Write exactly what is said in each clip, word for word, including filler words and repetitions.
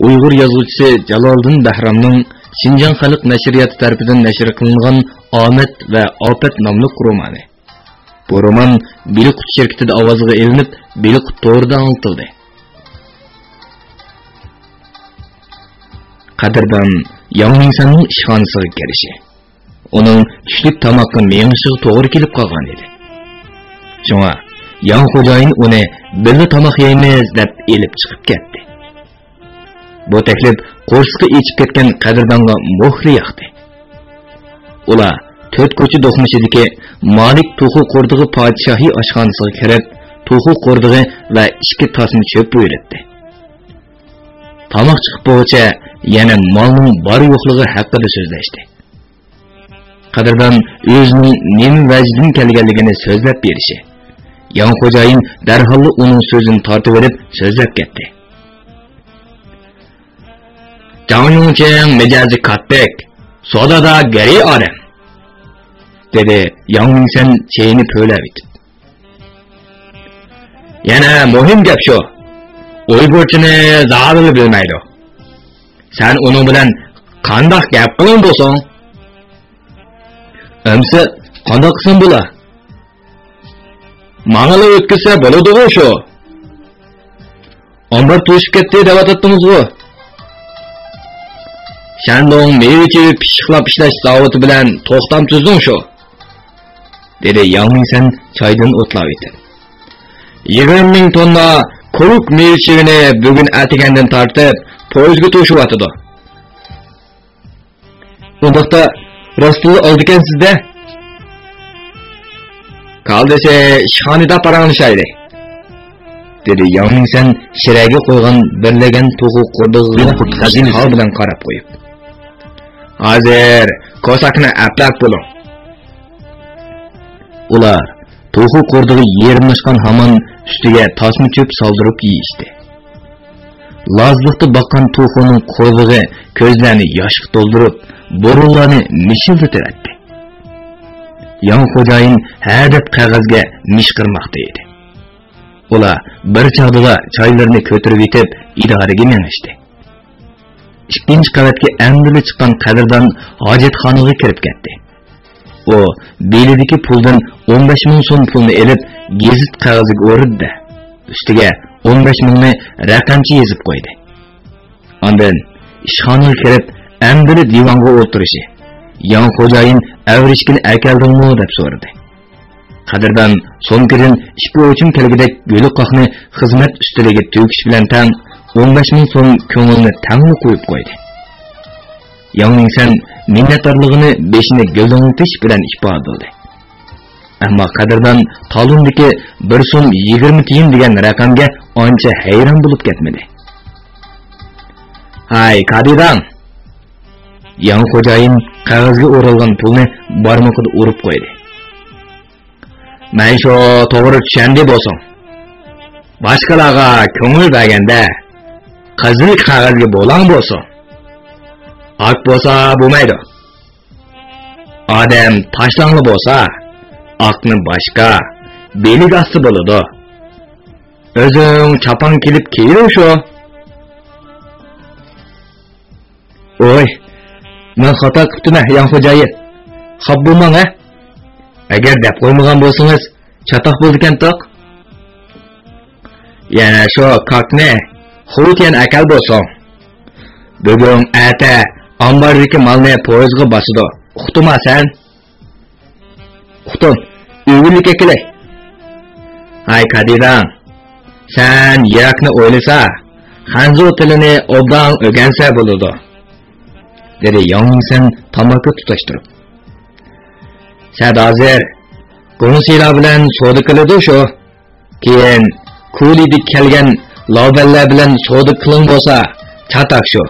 ئۇيغۇر يازغۇچىسى جالالىدىن بەھرامنىڭ شىنجاڭ خەلق نەشرىياتى تەرىپىدىن نەشر قىلىنغان ئامەت ۋە ئاپەت ناملىق رومانى. بۇ رومان بىلىقۇت شىركىتىدە ئاۋازغا ئېلىنىپ، بىلىقۇت تورىدا ئاڭلىتىلدى. قەدىردان ياڭ مىڭسەننىڭ ئىشخانىسىغا كىرىشى ئۇنىڭ چۈشلۈك تاماققا مېڭىشىغا توغرا كېلىپ قالغان ئىدى. شۇڭا ياڭ خوجايىن ئۇنى بىللە تاماق يەيمىز دەپ ئېلىپ چىقىپ كەتتى. بۇ تەكلىپ قورسىقى ئېچىپ كەتكەن قەدىردانغا موھلى ياقتى. ئۇلار تۆت كوچا دوقمۇشىدىكى مالىك توخۇ قوردىغى پادىشاھى ئاشخانىسىغا كىرىپ، توخۇ قوردىغى ۋە ئىككى تاسما چۆپ بۇيرۇتتى. تاماق چىقىپ بولغۇچە يەنە مالنىڭ بار-يوقلۇقى ھەققىدە سۆزلەشتى. قەدىردان ئۆزىنىڭ نېمە ۋەجدىن كەلگەنلىكىنى سۆزلەپ بېرىشى، ياڭ خوجايىن دەرھاللا ئۇنىڭ سۆزىنى تارتىۋېلىپ سۆزلەپ كەتتى. جاڭ يۇڭچىڭ مىجەزى كاتتەك، سودادا گېرى ئادەم، دېدى ياڭ مىڭسەن چېيىنى پۈۋلەۋېتىپ. يەنە مۇھىم گەپ شۇ، ئۇيغۇرچىنى زادىلا بىلمەيدۇ. سەن ئۇنىڭ بىلەن قانداق گەپ قىلىڭ بولسۇڭ؟ ئەمسە قانداق قىلسام بولا؟ ماڭىلا ئۆتكۈزسە بولىدىغۇ شۇ. ئامبار توشۇپ كەتتى دەۋاتاتتىڭىزغۇ؟ شەندۇڭ مېۋە چېۋە پىششىقلاپ ئىشلەش زاۋۇتى بىلەن توختام تۈزدۈڭ شۇ، دېدى ياڭ مىڭسەن چايدىن ئوتلاۋېتىپ. يىگىرمە مىڭ توننا كوۋۇك مېۋە چېۋىنى بۈگۈن ئەتىگەندىن تارتىپ پويىزغا توشۇۋاتىدۇ. ئۇنداقتا راستلا ئالىدىكەنسىز-دە؟ كالدىسى ئىشخانىدا پاراڭلىشايلى، دېدى ياڭ مىڭسەن شىرەگە قويغان بىر لەگەن توخۇ قوردىغىغا خىيال بىلەن قاراپ قويۇپ. ھازىر كوساكنى ئەپلەپ بولۇڭ. ئۇلار توخۇ قوردىغى يېرىملاشقان ھامان ئۈستىگە تاسما چۆپ سالدۇرۇپ يېيىشتى. لازلىقتا باققان توخۇنىڭ قوۋۇقى كۆزلەرنى ياشقا تولدۇرۇپ، بۇرۇنلارنى مىشىلدىتىۋەتتى. ياڭ خوجايىن ھە دەپ قەغەزگە مىشقىرماقتا ئىدى. ئۇلار بىر چاغدىلا چايلىرىنى كۆتۈرۈۋېتىپ، ئىدارىگە مېڭىشتى. ئىككىنچى قەۋەتكە ئەمدىلا چىققان قەدىردان ھاجەتخانىغا كىرىپ كەتتى. ئۇ بېلىدىكى پۇلدىن ئون بەش مىڭ سوم پۇلنى ئېلىپ، گېزىت قەغىزىگە ئورىدى-دە، ئۈستىگە ئون بەش مىڭنى رەقەمچە يېزىپ قويدى. ئاندىن ئىشخانىغا كىرىپ، ئەمدىلا دىۋانغا ئولتۇرۇشى، ياڭ خوجايىن ئەۋرىشكىنى ئەكەلدىڭمۇ دەپ سورىدى. قەدىردان سومكىدىن ئىككى ئوچۇم كەلگۈدەك گۈلىقاقنى خىزمەت ئۈستىلىگە تۆكۈش بىلەن تەڭ ئون بەش مىڭ سوم كۆڭۈلنى تەڭلا قويۇپ قويدى. ياڭ مىڭسەن مىننەتدارلىقىنى بېشىنى گۈلدۈڭلىتىش بىلەن ئىپادىلىدى. ئەمما قەدىردان تالوندىكى بىر سوم يىگىرمە تىيىن دېگەن رەقەمگە ئانچە ھەيران بولۇپ كەتمىدى. ھاي، كادىداڭ! ياڭ خوجايىن قەغەزگە ئورالغان پۇلنى بارمىقىدا ئۇرۇپ قويدى. مەن شۇ توغرا چۈشەندى بولسۇن. باشقىلارغا كۆڭۈل بەرگەندە، قىزىل قەغەزگە بولاڭ بولسۇن. ئاق بولسا بولمايدۇ. ئادەم تاشلاڭلا بولسا، ئاقنى باشقا، بېلىك ئاسسا بولىدۇ. ئۆزۈڭ چاپاڭ كېلىپ كىيىۋېرىڭ شۇ. ۋوي، مەن خاتا قىپتىمەن، ياڭ خوجايىن. خاپا بولماڭ، ھە. ئەگەر دەپ قويمىغان بولسىڭىز، چاتاق بولىدىكەنتۇق. يەنە شۇ كاكنى خۇتيەن ئەكەل بولسۇن. بۈگۈن ئەتە ئامباردىكى مالنى پويىزغا باسىدۇ. ئۇقتۇما سەن؟ ئۇقتۇم، ئۆگۈنلۈك ئەكېلەي. ھاي كادىداڭ، سەن يىراقنى ئويلىسا، خەنزۇ تىلىنى ئوبدان ئۆگەنسە بولىدۇ، دېدى ياڭ مىڭسەن تاماكا تۇتاشتۇرۇپ. سەن ھازىر گۇڭسىلار بىلەن سودا قىلىدۇ شۇ. كېيىن كۇلىدىكى كەلگەن لاۋبەنلەر بىلەن سودا قىلىڭ بولسا، چاتاق شۇ.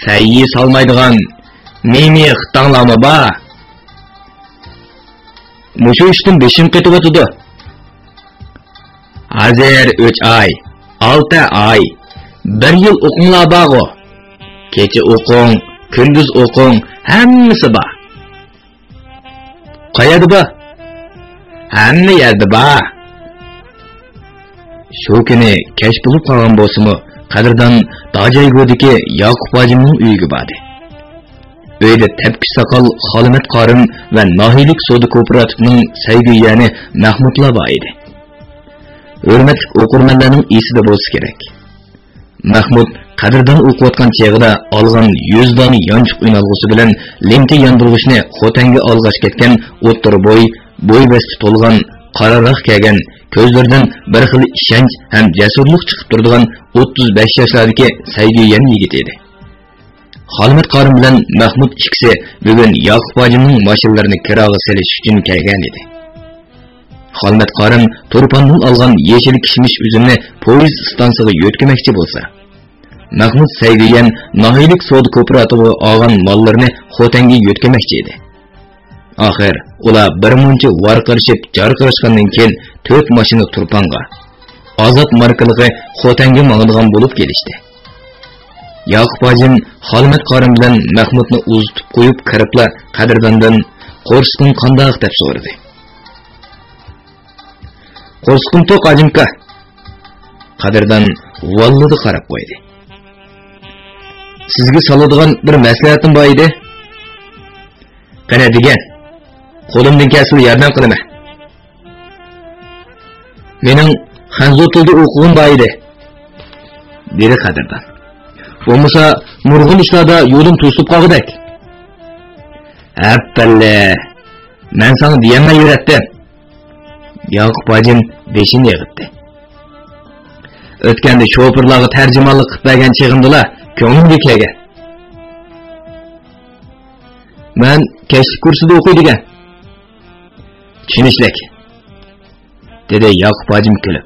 فەييى سالمايدىغان مىمى خىتاڭلارمۇ بار. مۇشۇ ئىشتىن بېشىم قېتىۋاتىدۇ. ھازىر ئۈچ ئاي، ئالتە ئاي، بىر يىل ئوقۇڭلار بارغۇ. كېچە ئوقۇڭ، كۈندۈز ئوقۇڭ، ھەممىسى بار. قەيەردە بار؟ ھەممە يەردە بار. شۇ كۈنى كەچ بولۇپ قالغان بولسىمۇ، قەدىردان داجايگۇدىكى ياقۇپ ھاجىمنىڭ ئۆيىگە باردى. ئۆيدە تەپكۈچ ساقال خالمەت قارىم ۋە ناھىيىلىك سودا كوپىراتىپىنىڭ سەيگۈ يىيەنى مەخمۇتلا بار ئىدى. ھۆرمەتلىك ئوقۇرمەنلەرنىڭ ئېسىدە بولسا كېرەك، مەخمۇت قەدىردان ئوقۇۋاتقان چېغىدا ئالغان يۈز دانە يانچۇق ئۈنئالغۇسى بىلەن لېنتا ياندۇرغۇچنى خوتەنگە ئالغاچ كەتكەن ئوتتۇرا بوي، بوي بەستى تولغان، قارا راق كىيگەن، كۆزلىرىدىن بىر خىل ئىشەنچ ھەم جەسۇرلۇق چىقىپ تۇرىدىغان ئوتتۇز بەش ياشلاردىكى سەيگۈ يىيەن يىگىتى ئىدى. خالمەت قارىم بىلەن مەخمۇت ئىككىسى بۈگۈن ياقۇپ ھاجىمنىڭ ماشىنىلىرىنى كىراغا سېلىش ئۈچۈن كەلگەن ئىدى. خالمەت قارىم تۇرپاندىن ئالغان يېشىل كىشمىش ئۈزۈمنى پويىز ئىستانسىغا يۆتكىمەكچى بولسا، مەخمۇت سەيگۈ يىيەن ناھىيىلىك سودا كوپىراتىپىغا ئالغان ماللىرىنى خوتەنگە يۆتكىمەكچى ئىدى. ئاخىر ئۇلار بىر مۇنچە ۋارقىرىشىپ جارقىراشقاندىن كېيىن تۆت ماشىنا تۇرپانغا، ئازات ماركىلىقى خوتەنگە ماڭىدىغان بولۇپ كېلىشتى. ياقۇپ ھاجىم خالمەت قارىم بىلەن مەخمۇتنى ئۇزىتىپ قويۇپ كىرىپلا قەدىرداندىن: «قورسىقىڭ قانداق؟» دەپ سورىدى. «قورسىقىم توق، ھاجىمكا.» قەدىردان ۋاللىدە قاراپ قويدى. «سىزگە سالىدىغان بىر مەسلىھەتىم بار ئىدى.» «قېنى دېگىن، قولۇمدىن كەلسىلا ياردەم قىلىمەن.» «مېنىڭ خەنزۇ تىلىدا ئوقۇغۇم بار ئىدى.» دېدى قەدىردان. «بولمىسا نۇرغۇن ئىشلاردا يولۇم توسۇلۇپ قالغۇدەك.» «ھەپپەللە، مەن ساڭا دېيەلمەي يۈرەتتىم.» ياقۇپ ھاجىم بېشىنى ئېغىتتى. «ئۆتكەندە شوپۇرلارغا تەرجىمانلىق قىلىپ بەرگەن چېغىمدىلا كۆڭلۈمگە كەلگەن.» «مەن كەچلىك كۇرسىدا ئوقۇيدىكەن.» «چۈشىنىشلىك.» دېدى ياقۇپ ھاجىم كۈلۈپ.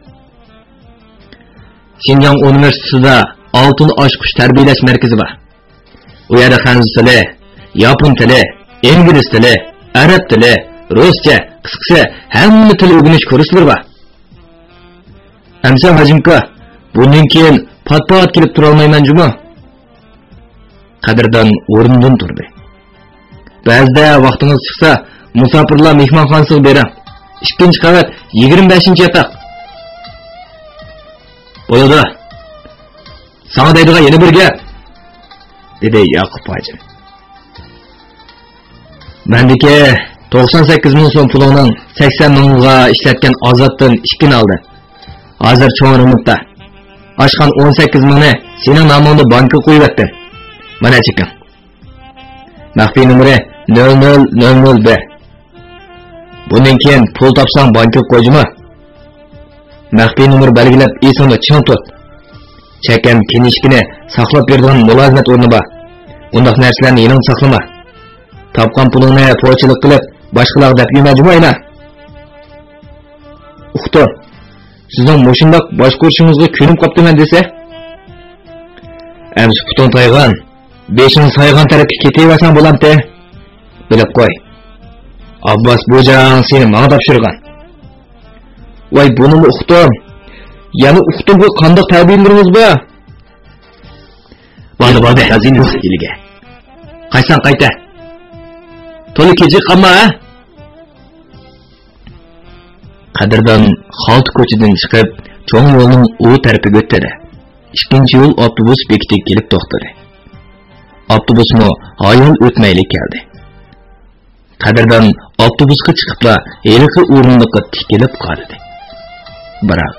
«شىنجاڭ ئۇنىۋېرسىتېتىدا ئالتۇن ئاچقۇچ تەربىيەلەش مەركىزى بار. ئۇ يەردە خەنزۇ تىلى، ياپون تىلى، ئىنگلىز تىلى، ئەرەب تىلى، رۇسچە، قىسقىسى، ھەممە تىل ئۆگىنىش كۇرسلىرى بار.» «ئەمىسە ھاجىمكا، بۇندىن كېيىن پات-پات كېلىپ تۇرالمايمەن جۇمۇ.» قەدىردان ئورنىدىن تۇردى. «بەزىدە ۋاقتىڭىز چىقسا، مۇساپىرلار مېھمانخانىسىغا بېرىڭ. ئىككىنچى قەۋەت، يىگىرمە بەشىنچى ياتاق.» «بولىدۇ. ساڭا دەيدىغان يەنە بىر گەپ.» دېدى ياقۇپ ھاجىم. «مەندىكى توقسان سەككىز مىڭ سوم پۇلۇڭنىڭ سەكسەن مىڭىغا ئىشلەتكەن ئازاتتىن ئىككىنى ئالدىم. ھازىر چوڭ رېمونتتا. ئاشقان ئون سەككىز مىڭنى سېنىڭ نامىڭدا بانكىغا قويۇۋەتتىم. مانا چېكىڭ. مەخپىي نومۇرى نۆل نۆل نۆل نۆل بىر. بۇندىن كېيىن پۇل تاپساڭ بانكىغا قوي جۇمۇ. مەخپىي نومۇر بەلگىلەپ ئېسىڭدە چىڭ تۇت. چەككەن كىنىشكىنى ساقلاپ بېرىدىغان مۇلازىمەت ئورنى بار. ئۇنداق نەرسىلەرنى يېنىڭدا ساقلىما. تاپقان پۇلۇڭنى پوچىلىق قىلىپ، باشقىلارغا دەپ يۈرمە جۇمۇ ئاينا.» «ئۇقتۇم. سىزنىڭ مۇشۇنداق باشقۇرۇشىڭىزغا كۆنۈپ قاپتىمەن دېسە.» «ئەمسە پۇتۇڭ تايغان، بېشىڭ سايغان تەرەپكە كېتىۋەرسەڭ بولامتى؟ بىلىپ قوي، ئابباس بۇجاڭ سېنى ماڭا تاپشۇرغان.» «ۋاي، بۇنىمۇ ئۇقتۇم. يەنە ئۇقتۇمغا قانداق تەبىرلىرىڭىز بار؟» «بولدى، بولدى، يازىمىز ئىلىگە. قايتساڭ قايتە. تولا كېچىكىپ قالما، ھە؟» قەدىردان خالتا كوچىدىن چىقىپ، چوڭ يولنىڭ ئۇ تەرىپىگە ئۆتتى-دە، ئىككىنچى يول ئاپتوبۇس بېكىتىگە كېلىپ توختىدى. ئاپتوبۇسمۇ ھايال ئۆتمەيلا كەلدى. قەدىردان ئاپتوبۇسقا چىقىپلا ھېلىقى ئورۇندۇققا تىكىلىپ قارىدى. بىراق،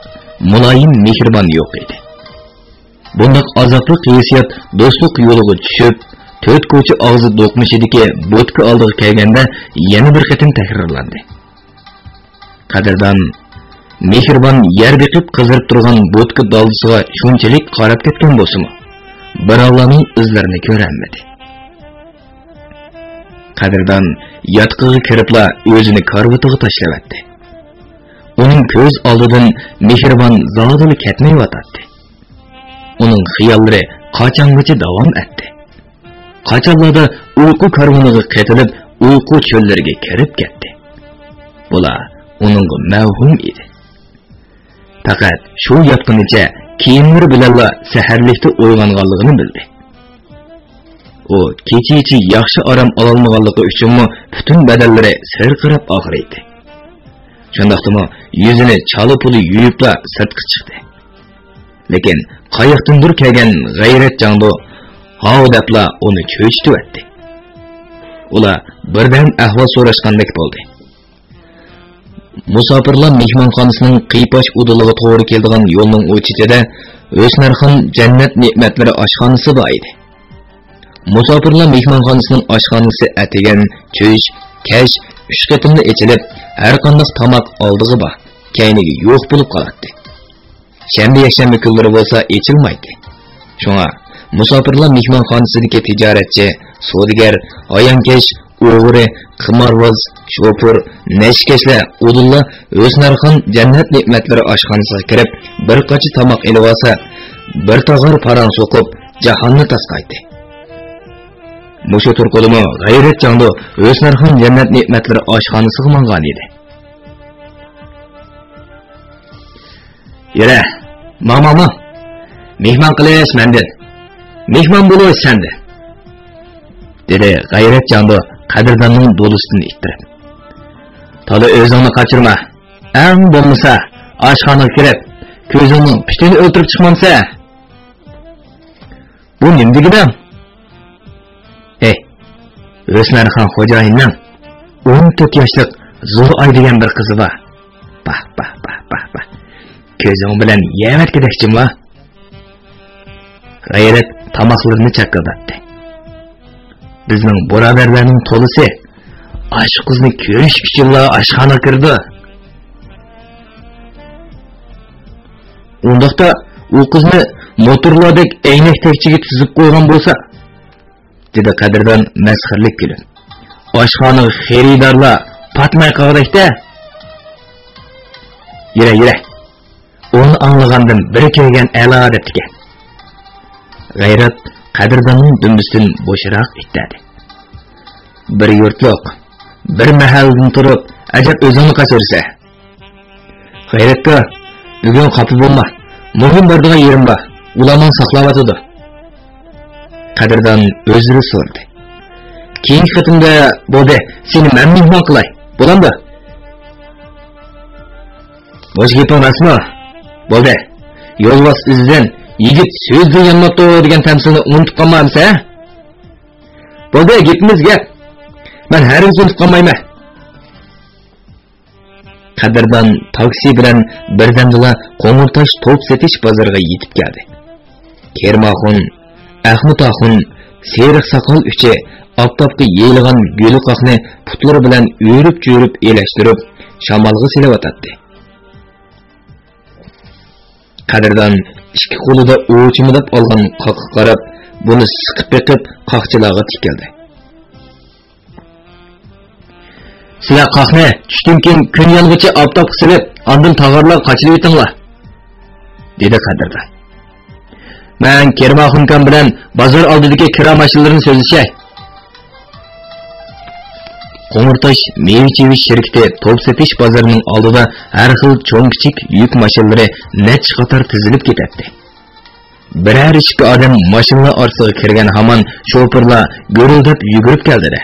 مۇلايىم مېھرىبان يوق ئىدى. بۇنداق ئازابلىق ھېسسىيات دوستلۇق يولىغا چۈشۈپ، تۆت كوچا ئاغزى دوقمۇشىدىكى بوتكا ئالدىغا كەلگەندە يەنە بىر قېتىم تەكرارلاندى. قەدىردان مېھرىبان يەر بېقىپ قىزىرىپ تۇرغان بوتكا دالدىسىغا شۇنچىلىك قاراپ كەتكەن بولسىمۇ، بىراۋلارنىڭ ئىزلىرىنى كۆرەلمىدى. قەدىردان ياتىقىغا كىرىپلا ئۆزىنى كارىۋىتىغا تاشلىۋەتتى. ئۇنىڭ كۆز ئالدىدىن مېھرىبان زادىلا كەتمەيۋاتاتتى. ئۇنىڭ خىياللىرى قاچانغىچە داۋام ئەتتى. قاچانلاردا ئۇيقۇ كارۋىنىغا قېتىلىپ، ئۇيقۇ چۆللىرىگە كىرىپ كەتتى. بۇلار ئۇنىڭغا مەۋھۇم ئىدى. پەقەت شۇ ياتقىنىچە كىيىملىرى بىلەنلا سەھەرلىكتە ئويغانغانلىقىنى بىلدى. ئۇ كېچىچە ياخشى ئارام ئالالمىغانلىقى ئۈچۈنمۇ پۈتۈن بەدەنلىرى سىرقىراپ ئاغرىيتتى. شۇنداقتىمۇ يۈزىنى چالا-پۇلا يۇيۇپلا سىرتقا چىقتى. لېكىن قاياقتىندۇر كەلگەن غەيرەت جاڭدۇ ھاۋ دەپلا ئۇنى چۆچۈتۈۋەتتى. ئۇلار بىردەم ئەھۋال سوراشقاندەك بولدى. مۇساپىرلار مېھمانخانىسىنىڭ قىيپاش ئۇدۇلىغا توغرا كېلىدىغان يولنىڭ ئۇ چېتىدە ھۆسنارخان جەننەت نېمەتلىرى ئاشخانىسى بار ئىدى. مۇساپىرلار مېھمانخانىسىنىڭ ئاشخانىسى ئەتىگەن، چۈش، كەچ ئۈچ قېتىمدا ئېچىلىپ، ھەرقانداق تاماق ئالدىغا بار، كەينىگە يوق بولۇپ قالاتتى. شەنبە، يەكشەنبە كۈنلىرى بولسا ئېچىلمايتتى. شۇڭا مۇساپىرلار مېھمانخانىسىدىكى تىجارەتچى، سودىگەر، ھايانكەش، ئوغرى، قىمارۋاز، شوپۇر، نەشىكەشلەر ئۇدۇللا ھۆسنارخان جەننەت نېمەتلىرى ئاشخانىسىغا كىرىپ، بىر قاچا تاماق ئېلىۋالسا، بىر تاغار پاراڭ سوقۇپ، جاھاننى تاسقايتتى. مۇشۇ تۇرقىدىمۇ غەيرەت جاڭدۇ ھۆسنارخان جەننەت نېمەتلىرى ئاشخانىسىغا ماڭغان ئىدى. يۈرە، ماڭ، ماڭ، ماڭ. مېھمان قىلىش مەندىن، مېھمان بولۇش سەندىن، دېدى غەيرەت جاڭدۇ قەدىرداننىڭ دولىسىدىن ئىتتىرىپ. تالا ئۆزۈڭنى قاچۇرما. ئەڭ بولمىسا ئاشخانىغا كىرىپ، كۆزۈڭنىڭ پىتىنى ئۆلتۈرۈپ چىقمامسەن؟ بۇ نېمە دېگىنىڭ؟ ھەي، ھۆسنارخان خوجايىننىڭ ئون تۆت ياشلىق زۇلئاي دېگەن بىر قىزى بار. باھ، باھ، باھ، باھ، باھ. كۆزۈڭ بىلەن يەۋەتكۈدەك جىملا. غەيرەت تاماقلىرىنى چاكىلداتتى. بىزنىڭ بۇرادەرلەرنىڭ تولىسى ئاشۇ قىزنى كۆرۈش ئۈچۈنلا ئاشخانىغا كىرىدۇ. ئۇنداقتا ئۇ قىزنى موتورلاردەك ئەينەك تەكچىگە تىزىپ قويغان بولسا، دېدى قەدىردان مەسخىرىلىك كۈلۈپ. ئاشخانىغا خېرىدارلار پاتماي قالغۇدەك-دە. يۈرە، يۈرە. ئۇنى ئاڭلىغاندىن بىر كۆرگەن ئەلا دەپتىكەن. غەيرەت قەدىرداننىڭ دۈمبىسىدىن بوشراق ئىتتەدى. بىر يۇرتلۇق، بىر مەھەللىدىن تۇرۇپ، ئەجەب ئۆزۈڭنى قاچۇرىسەن. غەيرەتكا، بۈگۈن خاپا بولما. مۇھىم بارىدىغان يېرىم بار. ئۇلار ماڭا ساقلاۋاتىدۇ. قەدىردان ئۆزرە سورىدى. كېيىنكى قېتىمدا بولدى، سېنى مەن مېھمان قىلاي. بولامدۇ؟ مۇشۇ گېپىڭ راستمۇ؟ بولدى. يولۋاس ئىزىدىن، يىگىت سۆزىدىن يانماپتۇ دېگەن تەمسىلنى ئۇنتۇپ قالمامسەن، ھە؟ بولدى، گېپىمىز گەپ. مەن ھەرگىز ئۇنتۇپ قالمايمەن. قەدىردان تاكسى بىلەن بىردەمدىلا قوڭۇرتاش توپ سېتىش بازىرىغا يېتىپ كەلدى. كېرىم ئاخۇن، ئەخمىت ئاخۇن، سېرىق ساقال ئۇچى ئاپتاپقا يېيىلغان گۈلىقاقنى پۇتلىرى بىلەن ئۆرۈپ-چۆرۈپ ئېلەشتۈرۈپ، شامالغا سېلىۋاتاتتى. قەدىردان ئىككى قولىدا ئوچۇمىداپ ئالغان قاققا قاراپ، بۇنى سىقىپ بېقىپ، قاقچىلارغا تىكىلدى. سىلەر قاقنى چۈشتىن كېيىن كۈن يانغۇچە ئاپتاپقا سېلىپ، ئاندىن تاغارلارغا قاچىلىۋېتىڭلار، دېدى قەدىردان. مەن كېرىم ئاخۇنكام بىلەن بازار ئالدىدىكى كىرا ماشىنىلىرىنى سۆزلىشەي. قوڭۇرتاش مېۋە-چېۋە شىركىتى توپ سېتىش بازىرىنىڭ ئالدىدا ھەر خىل چوڭ-كىچىك يۈك ماشىنىلىرى نەچچە قاتار تىزىلىپ كېتەتتى. بىرەر ئىككى ئادەم ماشىنىلار ئارىسىغا كىرگەن ھامان شوپۇرلار گۈرۈلدەپ يۈگۈرۈپ كەلدى-دە.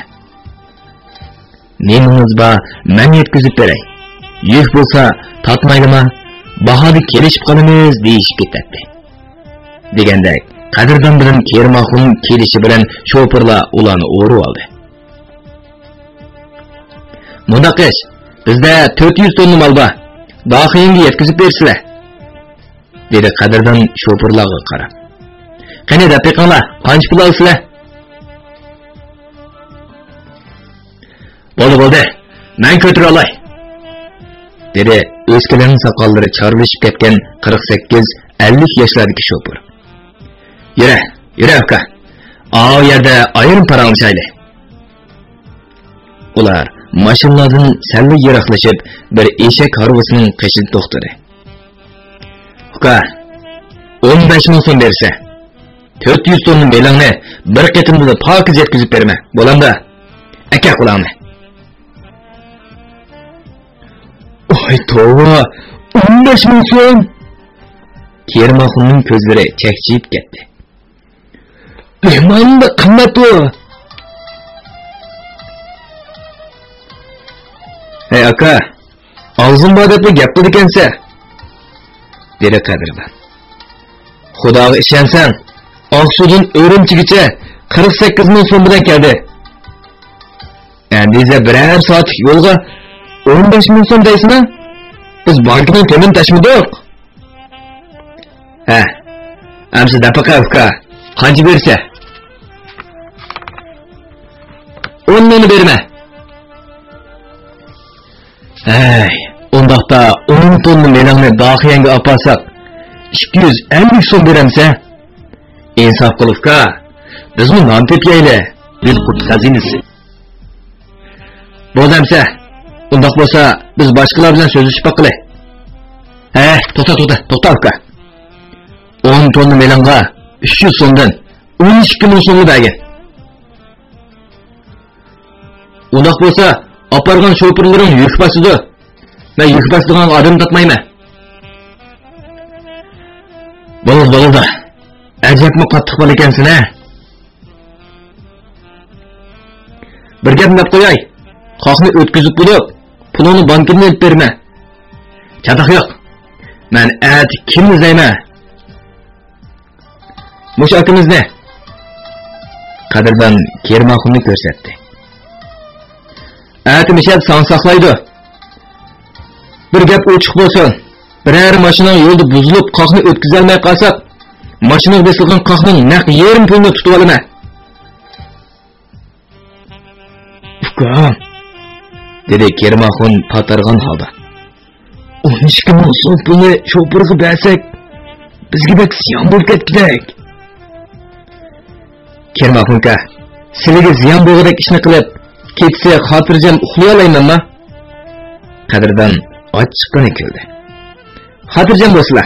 نېمىڭىز بار، مەن يەتكۈزۈپ بېرەي. يۈك بولسا تارتمايلىما، باھادا كېلىشىپ قالىمىز دېيىشىپ كېتەتتى. دېگەندەك، قەدىردان بىلەن كېرىم ئاخۇن كېلىشى بىلەن شوپۇرلار ئۇلارنى ئورىۋالدى. مۇنداق قىلىش، بىزدە تۆت يۈز توننا مال بار، داخىيىڭگە يەتكۈزۈپ بېرىسىلەر. دېدى قەدىردان شوپۇرلارغا قاراپ. قېنى دەپ بېقىڭلار، قانچە پۇل ئالىسىلەر؟ بولدى، بولدى، مەن كۆتۈرەلاي، دېدى ئۆسكىلەڭ ساقاللىرى چارلىشىپ كەتكەن قىرىق سەككىز، ئەللىك ياشلاردىكى شوپۇر. يۈرە، يۈرە ئاكا، ئاۋۇ يەردە ئايرىم پاراڭلىشايلى. ئۇلار ماشىنىلاردىن سەللا يىراقلىشىپ، بىر ئېشەك ھارۋىسىنىڭ قېشىدا توختىدى. ئۇكا، ئون بەش مىڭ سوم بېرىسەن. تۆت يۈز توننا مېلىڭنى بىر قېتىمدىلا پاكىز يەتكۈزۈپ بېرىمەن. بولامدۇ؟ ئەكە قۇلاڭنى. ئاي توۋا، ئون بەش مىڭ سوم! كېرىم ئاخۇننىڭ كۆزلىرى چەكچىيىپ كەتتى. نېمانداق قىممەت ئۇ؟ ھەي ئاكا، ئاغزىڭ بار دەپلا گەپ قىلىدىكەنسەن، دېدى قەدىردان. خۇداغا ئىشەنسەڭ، ئاقسۇدىن ئۈرۈمچىگىچە قىرىق سەككىز مىڭ سوم بىلەن كەلدى. ئەندىزە بىرەر سائەتلىك يولغا ئون بەش مىڭ سوم دەيسىنا؟ بىز بانكىنىڭ تۆمۈرىنى تاشمىدۇق. ھە، ئەمسە دەپ باقە ئۇكا، قانچە بېرىسە؟ ئون مىڭنى بېرىمەن. ھەي، ئۇنداقتا ئون توننا مېلىڭنى داخىيەنگە ئاپارساق، ئىككى يۈز ئەللىك سوم بېرەمسە؟ ئىنساپ قىل ئۇكا، بىزمۇ نان تېپىيەيلى. بىلقۇت خەزىنىسى. بولدى ئەمسە، ئۇنداق بولسا بىز باشقىلار بىلەن سۆزلىشىپ باققىلى. ھەي، توختا، توختا، توختا ئۇكا. ئون توننا مېلىڭغا ئۈچ يۈز سومدىن ئون ئىككى مىڭ سومنى بەرگىن. ئۇنداق بولسا، ئاپارغان شوپۇرلىرىڭ يۈك باسىدۇ. مەن يۈك باسىدىغان ئادەم تاپمايمەن. بولىدۇ، بولىدۇ. ئەجەبمۇ قاتتىق بالا ئىكەنسەن ھە. بىر گەپنى دەپ قوياي. قاقنى ئۆتكۈزۈپ بولۇپ، پۇلۇڭنى بانكىدىن ئېلىپ بېرىمەن. چاتاق يوق. مەن ئەتە كىمنى ئىزدەيمەن؟ مۇشۇ ئاكىمىزنى. قەدىردان كېرىم ئاخۇننى كۆرسەتتى. ئەتە مىشەل ساڭا ساقلايدۇ. بىر گەپ ئوچۇق بولسۇن. بىرەر ماشىنىڭ يولدا بۇزۇلۇپ، قاقنى ئۆتكۈزەلمەي قالساق، ماشىنىغا بېسىلغان قاقنىڭ نەق يېرىم پۇلىنى تۇتۇۋالىمەن. ئۇكام، دېدى كېرىم ئاخۇن پاتارغان ھالدا. ئون ئىككى مىڭ سوم پۇلنى شوپۇرغا بەرسەك، بىزگە بەك زىيان بولۇپ كەتكۈدەك. كېرىم ئاخۇنكا، سىلىگە زىيان بولغۇدەك ئىشنى قىلىپ، كېچىسى خاتىرجەم ئۇخلىيالايمەنما؟ قەدىردان ئاچچىققىنە كۈلدى. خاتىرجەم بولسىلا.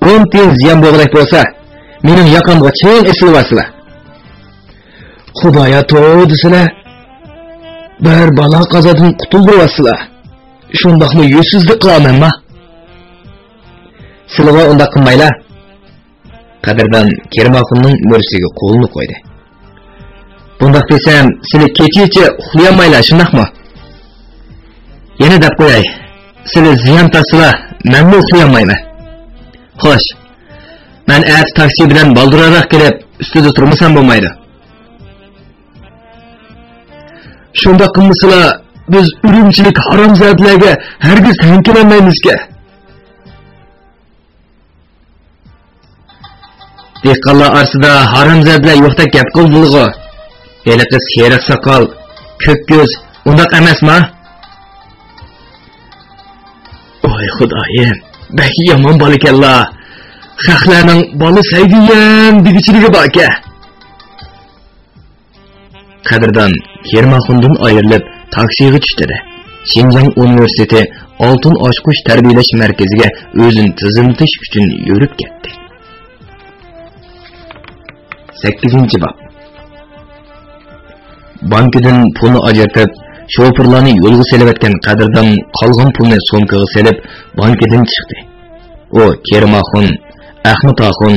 ئون تىيىن زىيان بولغۇدەك بولسا، مېنىڭ ياقامغا چىڭ ئېسىلىۋالسىلا. خۇدايا توۋا دېسىلە، بىر بالا قازادىن قۇتۇلدۇرۇۋالسىلا. شۇنداقمۇ يۈزسىزلىك قىلامەنما؟ سىلىغۇ ئۇنداق قىلمايلا. قەدىردان كېرىم ئاخۇننىڭ مۈرىسىگە قولىنى قويدى. بۇنداق دېسەم، سىلى كېچىچە ئۇخلىيالمايلا، شۇنداقمۇ؟ يەنە دەپ قوياي، سىلى زىيان تارتسىلا، مەنمۇ ئۇخلىيالمايمەن. خوش، مەن ئەتە تاكسى بىلەن بالدۇرراق كېلىپ، ئۈستىدە تۇرمىسام بولمايدۇ. شۇنداق قىلمىسىلا، بىز ئۈرۈمچىلىك ھارامزادىلەرگە ھەرگىز تەڭ كېلەلمەيمىزكەن. دېھقانلار ئارىسىدا ھارامزادىلەر يوقتەك گەپ قىلىدىغۇ. ھېلىقى سېرىق ساقال، كۆك كۆز ئۇنداق ئەمەسما؟ ۋاي خۇدايىم، بەك يامان بالىكەنلا. خەقلەرنىڭ بالا سەيدىيەم دېگۈچىلىكى باركەن. قەدىردان كېرىم ئاخۇندىن ئايرىلىپ، تاكسىغا چۈشتى-دە، شىنجاڭ ئۇنىۋېرسىتېتى ئالتۇن ئاچقۇچ تەربىيەلەش مەركىزىگە ئۆزىنى تىزىملىتىش ئۈچۈن يۈرۈپ كەتتى. سەككىزىنچى باب. بانكىدىن پۇلنى ئاجرىتىپ، شوپۇرلارنى يولغا سېلىۋەتكەن قەدىردان قالغان پۇلنى سومكىغا سېلىپ، بانكىدىن چىقتى. ئۇ كېرىم ئاخۇن، ئەخمەت ئاخۇن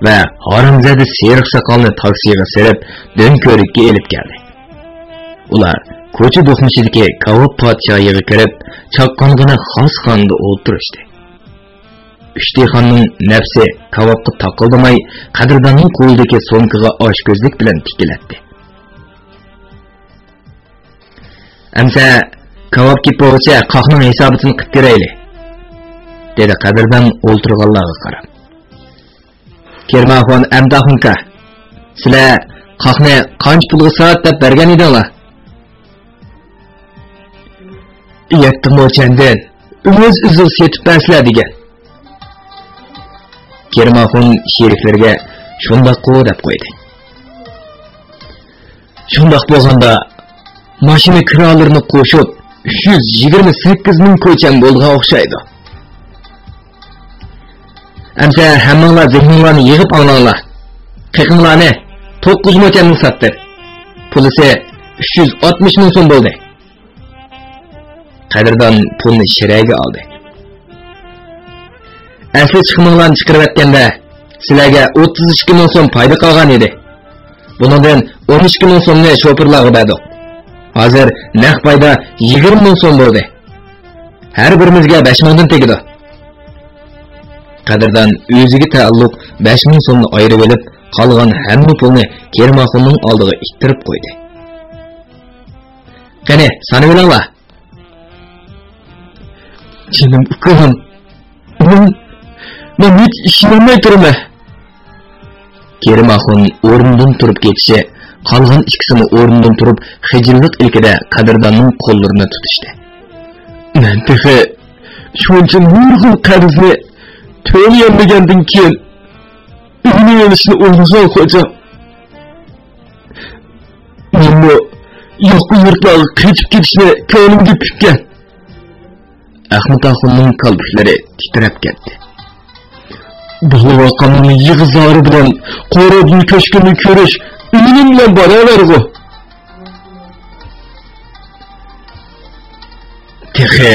ۋە ھارامزادە سېرىق ساقالنى تاكسىغا سېلىپ، دۆڭكۆۋرۈككە ئېلىپ كەلدى. ئۇلار كوچا دوقمۇشىدىكى كاۋاپ پادىشاھىغا كىرىپ، چاققانغىنا خاس خانىدا ئولتۇرۇشتى. ئۈچ دېھقاننىڭ نەپسى كاۋاپقا تاقىلدىماي، قەدىرداننىڭ قولىدىكى سومكىغا ئاچكۆزلۈك بىلەن تىكىلەتتى. ئەمسە كاۋاپ كېپىپ بولغۇچە قاقنىڭ ھېسابىتىنى قىپ كۆرەيلى، دېدى قەدىردان ئولتۇرغانلارغا قاراپ. كېرىم ئاخۇن، ئەمدى ئاخۇنكا، سىلەر قاقنى قانچە پۇلغا سات دەپ بەرگەن ئىدىڭلار؟ يەتتە موچەندىن ئۆز ئۆزىگە سېتىپ بەرسىلەر دېگەن. كېرىم ئاخۇن شېرىكلىرىگە شۇنداققۇ دەپ قويدى. شۇنداق بولغاندا، ماشىنا كىرالىرىنى قوشۇپ، ئۈچ يۈز يىگىرمە سەككىز مىڭ كوچەم بولىدىغان ئوخشايدۇ. ئەمسە ھەممىڭلار زېھنىڭلارنى يىغىپ ئاڭلاڭلار. قېقىڭلارنى توققۇز موچەمنى ساتتىم. پۇلىسى ئۈچ يۈز ئاتمىش مىڭ سوم بولدى. قەدىردان پۇلنى شىرەگە ئالدى. ئەسلى چىقىمىڭلارنى چىقىرىۋەتكەندە، سىلەرگە ئوتتۇز ئىككى مىڭ سوم پايدا قالغان ئىدى. بۇنىڭدىن ئون ئىككى مىڭ سومنى شوپۇرلارغا بەردۇق. ھازىر نەق پايدا يىگىرمە مىڭ سوم بولدى. ھەر بىرىمىزگە بەش مىڭدىن تېگىدۇ. قەدىردان ئۆزىگە تەئەللۇق بەش مىڭ سومنى ئايرىۋېلىپ، قالغان ھەممە پۇلنى كېرىم ئاخۇننىڭ ئالدىغا ئىتتىرىپ قويدى. قېنى، سانىۋېلىڭلار. جېنىم ئۇكام، مەن، مەن ھېچ ئىشىنەلمەي تۇرىمەن. كېرىم ئاخۇن ئورنىدىن تۇرۇپ كېتىشى، قالغان ئىككىسىمۇ ئورنىدىن تۇرۇپ، خىجىللىق ئىلكىدە قەدىرداننىڭ قوللىرىنى تۇتۇشتى. مەن تېخى شۇنچە نۇرغۇن قەرزنى تۆلىيەلمىگەندىن كېيىن، ئۆينى ئېلىشنى ئويلىغان خوجام. مەنمۇ ياقا يۇرتلارغا قېچىپ كېتىشنى كۆڭلۈمگە پۈككەن. ئەخمىت ئاخۇننىڭ كالپۇكلىرى تىترەپ كەتتى. بالا-ۋاقامنىڭ يىغا-زارى بىلەن قورادىن كۆچكىنىنى كۆرۈش ئۆلۈم بىلەن باراۋەرغۇ. تېخى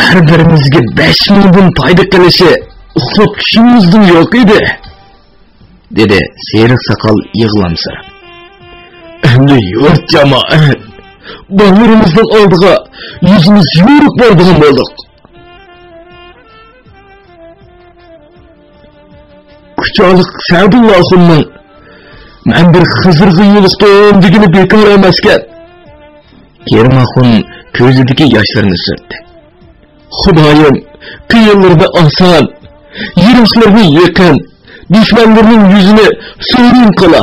ھەر بىرىمىزگە بەش مىڭدىن پايدا قىلىشى ئۇخلاپ چۈشىمىزدىمۇ يوق ئىدى. دېدى سېرىق ساقال يىغلامسىراپ. ئەمدى يۇرت جامائەت، بالىلىرىمىزنىڭ ئالدىغا يۈزىمىز يورۇق بارىدىغان بولدۇق. كۇچالىق سەدۇللا ئاخۇننىڭ مەن بىر خىزىرغا يولۇقتۇم دېگىنى بىكار ئەمەسكەن. كېرىم ئاخۇن كۆزىدىكى ياشلىرىنى سۈرتتى. خۇدايىم، قىيىنلىرىنى ئاسان، يىراقلىرىنى يېقىن، دۈشمەنلىرىنىڭ يۈزىنى سورۇن قىلا.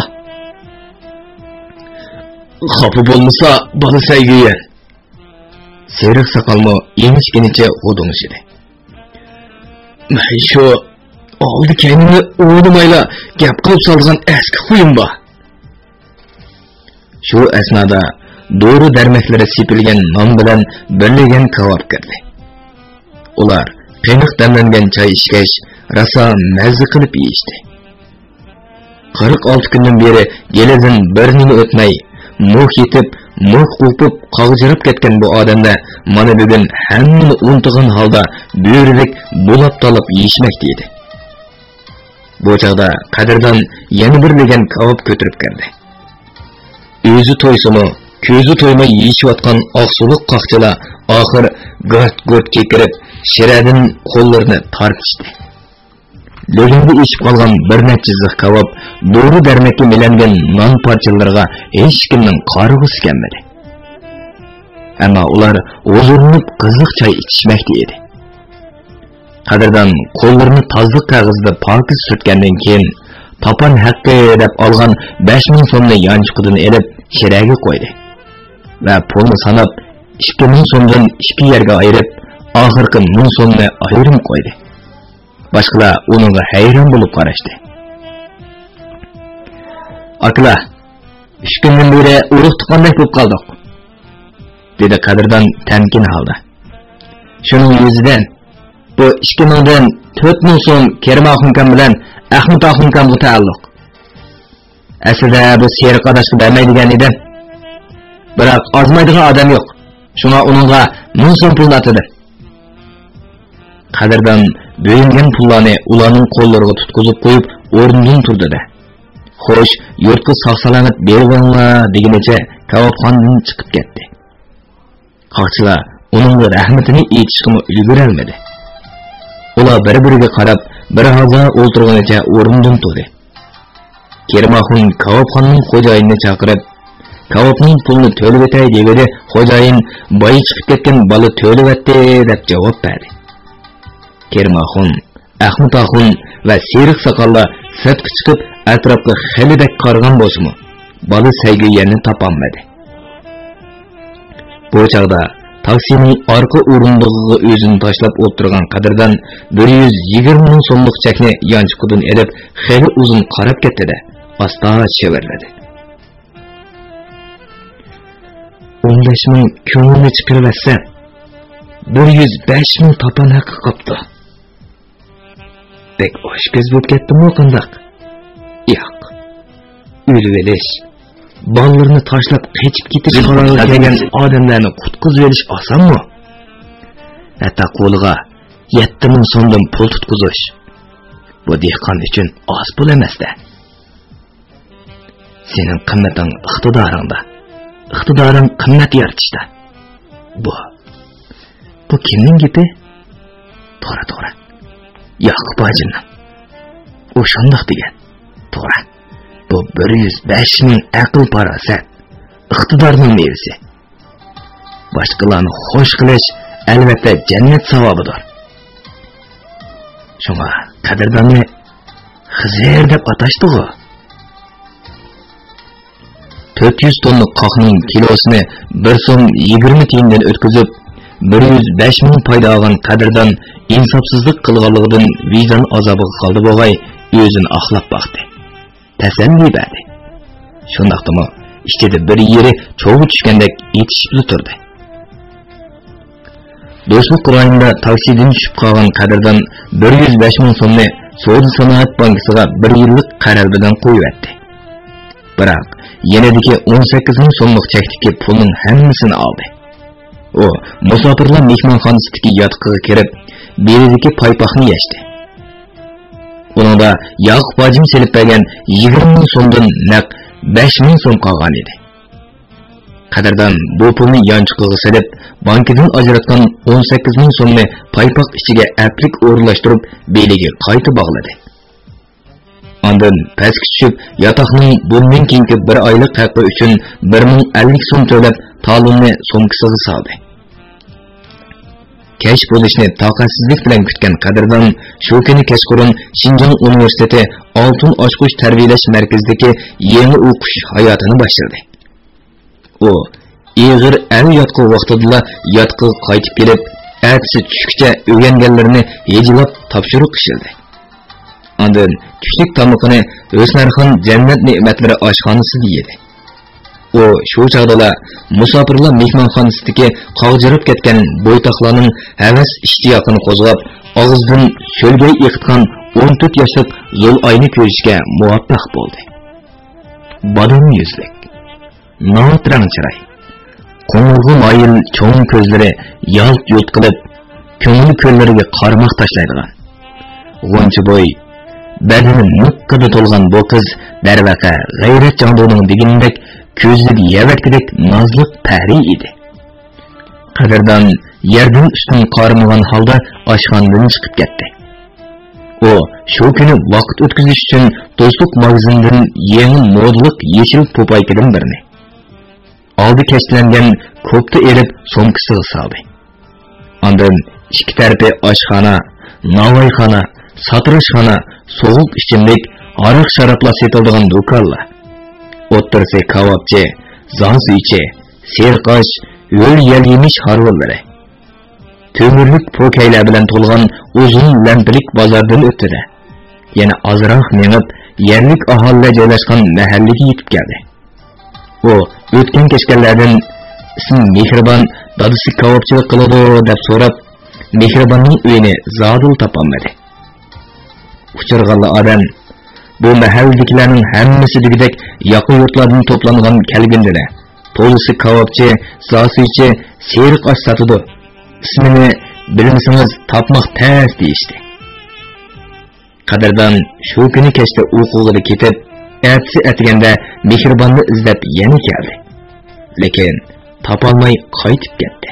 خاپا بولمىسا، بالا سەيگۈيەن. سېرىق ساقالمۇ ئىنچىكىنىچە غودۇڭشىدى. مەن شۇ ئالدى كەينىنى ئويلىمايلا گەپ قىلىپ سالىدىغان ئەسكى خۇيۇم بار. شۇ ئەسنادا دورا-دەرمەكلىرى سېپىلگەن نان بىلەن بىر لېگەن كاۋاپ كىردى. ئۇلار قېنىق دەملەنگەن چاي ئىچكەچ، راسا مەززە قىلىپ يېيىشتى. قىرىق ئالتە كۈندىن بېرى گېلىدىن بىر نېمە ئۆتمەي، موھ يېتىپ، موھ قوپۇپ، قاغجىراپ كەتكەن بۇ ئادەملەر مانا بۈگۈن ھەممىنى ئۇنتۇغان ھالدا بۆرىدەك بۇلاپ-تالاپ يېيىشمەكتە ئىدى. بۇ چاغدا قەدىردان يەنە بىر لېگەن كاۋاپ كۆتۈرۈپ كىردى. ئۆزى تويسىمۇ، كۆزى تويماي يېيىشىۋاتقان ئاقسۇلۇق قاقچىلار ئاخىر گارت-گۇرت كېكىرىپ، شىرەدىن قوللىرىنى تارتىشتى. لېگەندە ئېشىپ قالغان بىر نەچچە زىخ كاۋاپ، دورا-دەرمەككە مىلەنگەن نان پارچىلىرىغا ھېچكىمنىڭ قارىغۇسى كەلمىدى. ئەمما ئۇلار ھۇزۇرلىنىپ قىزىق چاي ئىچىشمەكتە ئىدى. قەدىردان قوللىرىنى تازىلىق كاغىزىدا پاكىز سۈرتكەندىن كېيىن، تاپان ھەققى دەپ ئالغان بەش مىڭ سومنى يانچۇقىدىن ئېلىپ، شىرەگە قويدى ۋە پۇلنى ساناپ، ئىككى مىڭ سومدىن ئىككى يەرگە ئايرىپ، ئاخىرقى مىڭ سومنى ئايرىم قويدى. باشقىلار ئۇنىڭغا ھەيران بولۇپ قاراشتى. ئاكىلار، ئۈچ كۈندىن بېرى ئۇرۇق تۇغقاندەك بولۇپ قالدۇق، دېدى قەدىردان تەمكىن ھالدا. شۇنىڭ يۈزىدىن بۇ ئىككى مىڭدىن تۆت مىڭ سوم كېرىم ئاخۇنكام بىلەن ئەخمىت ئاخۇنكامغا تەئەللۇق. ئەسلىدە بۇ سېرىق ئاداشقا بەرمەي دېگەن ئىدىم. بىراق ئازمايدىغان ئادەم يوق. شۇڭا ئۇنىڭغا مىڭ سوم پۇلنى ئاتىدىم. قەدىردان بۆلۈنگەن پۇللارنى ئۇلارنىڭ قوللىرىغا تۇتقۇزۇپ قويۇپ، ئورنىدىن تۇردى-دە، خوش، يۇرتقا ساق-سالامەت بېرىۋېلىڭلار دېگىنىچە كاۋاپخانىدىن چىقىپ كەتتى. قاقچىلار ئۇنىڭغا رەھمىتىنى ئېيتىشقىمۇ ئۈلگۈرەلمىدى. ئۇلار بىر-بىرىگە قاراپ، بىر ھازا ئولتۇرغىنىچە ئورنىدىن تۇردى. كېرىم ئاخۇن كاۋاپخانىنىڭ خوجايىنىنى چاقىرىپ، كاۋاپنىڭ پۇلىنى تۆلىۋېتەي دېۋىدى، خوجايىن، بايا چىقىپ كەتكەن بالا تۆلىۋەتتى دەپ جاۋاب بەردى. كېرىم ئاخۇن، ئەخمىت ئاخۇن ۋە سېرىق ساقاللار سىرتقا چىقىپ، ئەتراپقا خېلى بەك قارىغان بولسىمۇ، بالا سەيگۈيەننى تاپالمىدى. بۇ چاغدا تاكسىنىڭ ئارقا ئورۇندۇقىغا ئۆزىنى تاشلاپ ئولتۇرغان قەدىردان بىر يۈز يىگىرمە مىڭ سوملۇق چەكنى يانچۇقىدىن ئېلىپ، خېلى ئۇزۇن قاراپ كەتتى-دە، ئاستا شىۋىرلىدى. ئون بەش مىڭ كۆڭۈلنى چىقىرىۋەتسەم، بىر يۈز بەش مىڭ تاپان ھەققى قاپتۇ. بەك ئاچكۆز بولۇپ كەتتىممۇ قانداق؟ ياق. ئۆلۈۋېلىش، بالىلىرىنى تاشلاپ قېچىپ كېتىش قارارىغا كەلگەن ئادەملەرنى قۇتقۇزۇۋېلىش ئاسانمۇ؟ ھەتتا قولىغا يەتتە مىڭ سومدىن پۇل تۇتقۇزۇش، بۇ دېھقان ئۈچۈن ئاز پۇل ئەمەس-دە. سېنىڭ قىممىتىڭ ئىقتىدارىڭدا. ئىقتىدارىڭ قىممەت يارىتىشتا. بۇ، بۇ كىمنىڭ گېپى؟ توغرا، توغرا. ياقۇپ ھاجىمنىڭ. ئۇ شۇنداق دېگەن. توغرا. بۇ بىر يۈز بەش مىڭ ئەقىل-پاراسەت، ئىقتىدارنىڭ مېۋىسى. باشقىلارنى خوش قىلىش، ئەلۋەتتە، جەننەت ساۋابىدۇر. شۇڭا قەدىرداننى خىزىر دەپ ئاتاشتىغۇ. تۆت يۈز توننىلىق قاقنىڭ كىلوسىنى بىر سوم يىگىرمە تىيىندىن ئۆتكۈزۈپ، بىر يۈز بەش مىڭ پايدا ئالغان قەدىردان ئىنساپسىزلىق قىلغانلىقىدىن ۋىجدان ئازابىغا قالدى بولغاي، ئۆزىنى ئاقلاپ باقتى. تەسەللى بەردى. شۇنداقتىمۇ ئىچىدە بىر يېرى چوغغا چۈشكەندەك ئېتىشىپلا تۇردى. دوستلۇق رايونىدا تاكسىدىن چۈشۈپ قالغان قەدىردان بىر يۈز بەش مىڭ سومنى سودا سانائەت بانكىسىغا بىر يىللىق قەرز بىلەن قويۇۋەتتى. بىراق، يېنىدىكى ئون سەككىز مىڭ سوملۇق چەكتىكى پۇلنىڭ ھەممىسىنى ئالدى. ئۇ مۇساپىرلار مېھمانخانىسىدىكى ياتىقىغا كىرىپ، بېلىدىكى پايپاقنى يەشتى. ئۇنىڭدا ياقۇپ ھاجىم سېلىپ بەرگەن يىگىرمە مىڭ سومدىن نەق بەش مىڭ سوم قالغان ئىدى. قەدىردان بۇ پۇلنى يانچۇقىغا سېلىپ، بانكىدىن ئاجراتقان ئون سەككىز مىڭ سومنى پايپاق ئىچىگە ئەپلىك ئورۇنلاشتۇرۇپ، بېلىگە قايتا باغلىدى. ئاندىن پەسكە چۈشۈپ، ياتاقنىڭ بۇندىن كېيىنكى بىر ئايلىق ھەققى ئۈچۈن بىر مىڭ ئەللىك سوم تۆلەپ، تالوننى سومكىسىغا سالدى. كەچ بولۇشنى تاقەتسىزلىك بىلەن كۈتكەن قەدىردان شۇ كۈنى كەچقۇرۇن شىنجاڭ ئۇنىۋېرسىتېتى ئالتۇن ئاچقۇچ تەربىيەلەش مەركىزىدىكى يېڭى ئوقۇش ھاياتىنى باشلىدى. ئۇ ئېغىر ئەل ياتقۇ ۋاقتىدىلا ياتىقىغا قايتىپ كېلىپ، ئەتىسى چۈشكىچە ئۆگەنگەنلىرىنى ھىجىلاپ تاپشۇرۇق ئىشلىدى. ئاندىن چۈشلۈك تامىقىنى ھۆسنارخان جەننەت نېمەتلىرى ئاشخانىسىدا يېدى. ئۇ شۇ چاغدىلا مۇساپىرلار مېھمانخانىسىدىكى قاغجىراپ كەتكەن بويتاقلارنىڭ ھەۋەس ئىشتىياقىنى قوزغاپ، ئاغزىدىن شۆلگەي ئېقىتقان ئون تۆت ياشلىق زۇلئاينى كۆرۈشكە مۇۋەپپەق بولدى. بادام يۈزلۈك، ناۋات رەڭ چىراي، قوڭۇرغا مايىل چوڭ كۆزلىرى يالت-يۇلت قىلىپ، كۆڭۈل كۆللىرىگە قارىماق تاشلايدىغان، غۇنچە بوي، بەدىنى مىققىدە تولغان بۇ قىز، دەرۋەقە، غەيرەت جاڭدۇنىڭ دېگىنىدەك كۆزىدە يەۋەتكۈدەك نازلىق پەرى ئىدى. قەدىردان يەردىن ئۈستۈن قارىمىغان ھالدا ئاشخانىدىن چىقىپ كەتتى. ئۇ شۇ كۈنى ۋاقىت ئۆتكۈزۈش ئۈچۈن دوستلۇق ماگىزىنىدىن يېڭى مودىلىق يېشىل پوپايكىدىن بىرنى، ئالدى كەشتلەنگەن كوپتا ئېلىپ، سومكىسىغا سالدى. ئاندىن ئىككى تەرىپى ئاشخانا، ناۋايخانا، ساتىراشخانا، سوغۇق ئىچىملىك، ھاراق-شارابلار سېتىلىدىغان دۇكانلار، ئوتتۇرىسى كاۋاپچى، زاسۈيچى، سېرىق ئاش، ھۆل يەل-يېمىش ھارۋىلىرى، تۆمۈرلۈك پوكەيلەر بىلەن تولغان ئۇزۇن لەمپىلىك بازاردىن ئۆتتى-دە، يەنە ئازراق مېڭىپ، يەرلىك ئاھالىلەر جايلاشقان مەھەللىگە يېتىپ كەلدى. ئۇ ئۆتكەن-كەچكەنلەردىن ئىسمى مېھرىبان دادىسى كاۋاپچىلىق قىلىدۇ دەپ سوراپ، مېھرىباننىڭ ئۆيىنى زادىلا تاپالمىدى. ئۇچرىغانلا ئادەم، بۇ مەھەللىدىكىلەرنىڭ ھەممىسى دېگۈدەك ياقا يۇرتلاردىن توپلانغان كەلگىنىدىلە، تولىسى كاۋاپچى، زاسۈيچى، سېرىق ئاش ساتىدۇ. ئىسمىنى بىلمىسىڭىز تاپماق تەس دېيىشتى. قەدىردان شۇ كۈنى كەچتە ئۇيقۇغىلا كېتىپ، ئەتىسى ئەتىگەندە مېھرىباننى ئىزدەپ يەنە كەلدى. لېكىن تاپالماي قايتىپ كەتتى.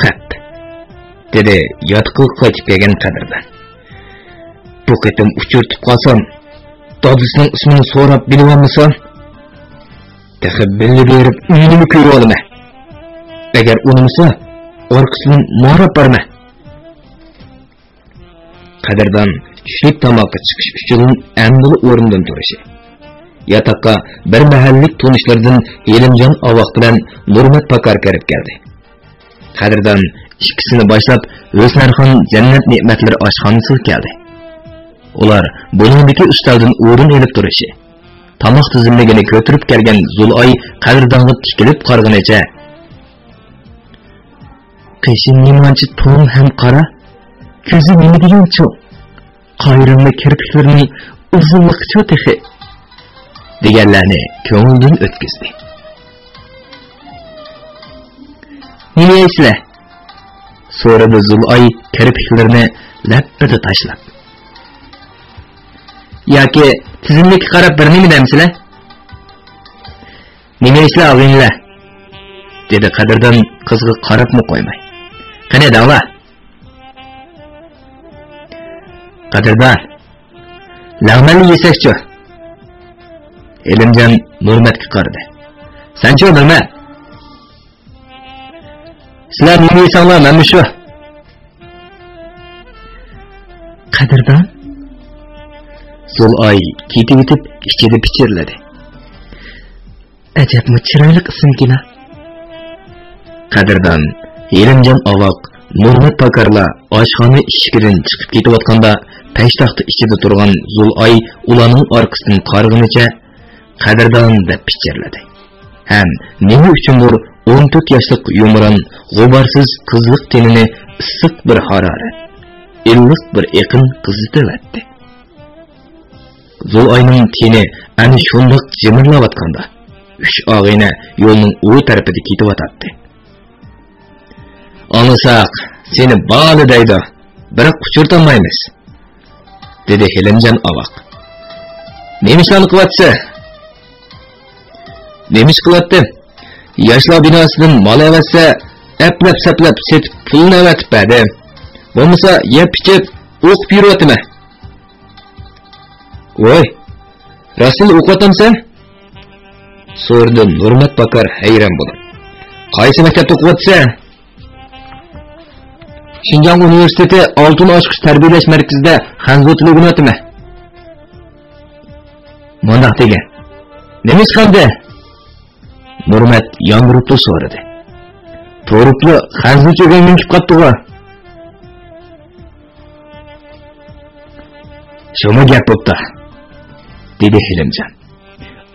«خەپ!» دېدى ياتىقىغا قايتىپ كەلگەن قەدىردان. «بۇ قېتىم ئۇچرىتىپ قالسام، دادىسىنىڭ ئىسمىنى سوراپ بىلىۋالمىسا، تېخى بىللە بېرىپ ئۆيىنىمۇ كۆرۈۋالىمەن. ئەگەر ئۇنىمىسا، ئارقىسىدىن ماراپ بارىمەن.» قەدىردان چۈشلۈك تاماققا چىقىش ئۈچۈن ئەمدىلا ئورنىدىن تۇرۇشى، ياتاققا بىر مەھەللىك تونۇشلىرىدىن ھېلىمجان ئاۋاق بىلەن نۇرمەت پاكار كىرىپ كەلدى. قەدىردان ئىككىسىنى باشلاپ ھۆسنارخان جەننەت نېمەتلىرى ئاشخانىسىغا كەلدى. ئۇلار بۇنىڭدىكى ئۈستەلدىن ئورۇن ئېلىپ تۇرۇشى، تاماق تىزىملىكىنى كۆتۈرۈپ كەلگەن زۇلئاي قەدىردانغا تىكىلىپ قارىغىنىچە، «قېشى نېمانچە توم ھەم قارا، كۆزى نېمە دېگەن چوڭ، قايرىلما كىرپىكلىرىنىڭ ئۇزۇنلۇقىچۇ تېخى؟» دېگەنلەرنى كۆڭلىدىن ئۆتكۈزدى. «نېمە يەيسىلەر؟» سورىدى زۇلئاي كىرپىكلىرىنى لەپپىدە تاشلاپ. «ياكى تىزىملىككە قاراپ بىر نېمە دەمسىلەر؟» «نېمە يەيسىلەر ئاغىنىلەر؟» دېدى قەدىردان قىزغا قاراپمۇ قويماي. «قېنى دەڭلار.» قەدىردان، لەڭمەنلا يېسەكچۇ؟ ھېلىمجان نۇرمەتكە قارىدى. سەنچۇ، نۇرمەت؟ سىلەر نېمە يېسەڭلار، مەنمۇ شۇ. قەدىردان؟ زۇلئاي كېتىۋېتىپ ئىچىدە پىچىرلىدى. ئەجەبمۇ چىرايلىق ئىسىمكىنا. قەدىردان، ھېلىمجان ئاۋاق، نۇرمەت پاكارلار ئاشخانا ئىشىكىدىن چىقىپ كېتىۋاتقاندا، پەشتاختا ئىچىدە تۇرغان زۇلئاي ئۇلارنىڭ ئارقىسىدىن قارىغىنىچە، قەدىردان دەپ پىچىرلىدى. ھەم نېمە ئۈچۈندۇر ئون تۆت ياشلىق يۇمران، غۇبارسىز قىزلىق تېنىنى ئىسسىق بىر ھارارەت، ئىللىق بىر ئېقىن قىزىتىۋەتتى. زۇلئاينىڭ تېنى ئەنە شۇنداق جىمىرلاۋاتقاندا، ئۈچ ئاغىنە يولنىڭ ئۇ تەرىپىدە كېتىۋاتاتتى. ئاڭلىساق، سېنى بالا دەيدۇ، بىراق ئۇچرىتالمايمىز، دېدى ھېلىمجان ئاۋاق. نېمە ئىشلارنى قىلىۋاتىسەن؟ نېمە ئىش قىلاتتىم؟ ياشلار بىناسىدىن مال ئەۋەتسە، ئەپلەپ-سەپلەپ سېتىپ پۇلنى ئەۋەتىپ بەردىم. بولمىسا يەپ ئىچىپ ئوقۇپ يۈرۈۋاتىمەن. ۋوي، راستتىنلا ئوقۇۋاتامسەن؟ سورىدى نۇرمەت پاكار ھەيران بولۇپ. قايسى مەكتەپتە ئوقۇۋاتىسەن؟ شىنجاڭ ئۇنىۋېرسىتېتى ئالتۇن ئاچقۇچ تەربىيەلەش مەركىزىدە خەنزۇ تىلى ئۆگىنىۋاتىمەن. مۇنداق دېگىن، نېمە ئىش قىلدى؟ نۇرمەت ياندۇرۇپلا سورىدى. تۇرۇپلا خەنزۇچە ئۆگەنگۈم كېلىپ قاپتىغۇ. شۇمۇ گەپ بوپتۇ، دېدى ھېلىمجان.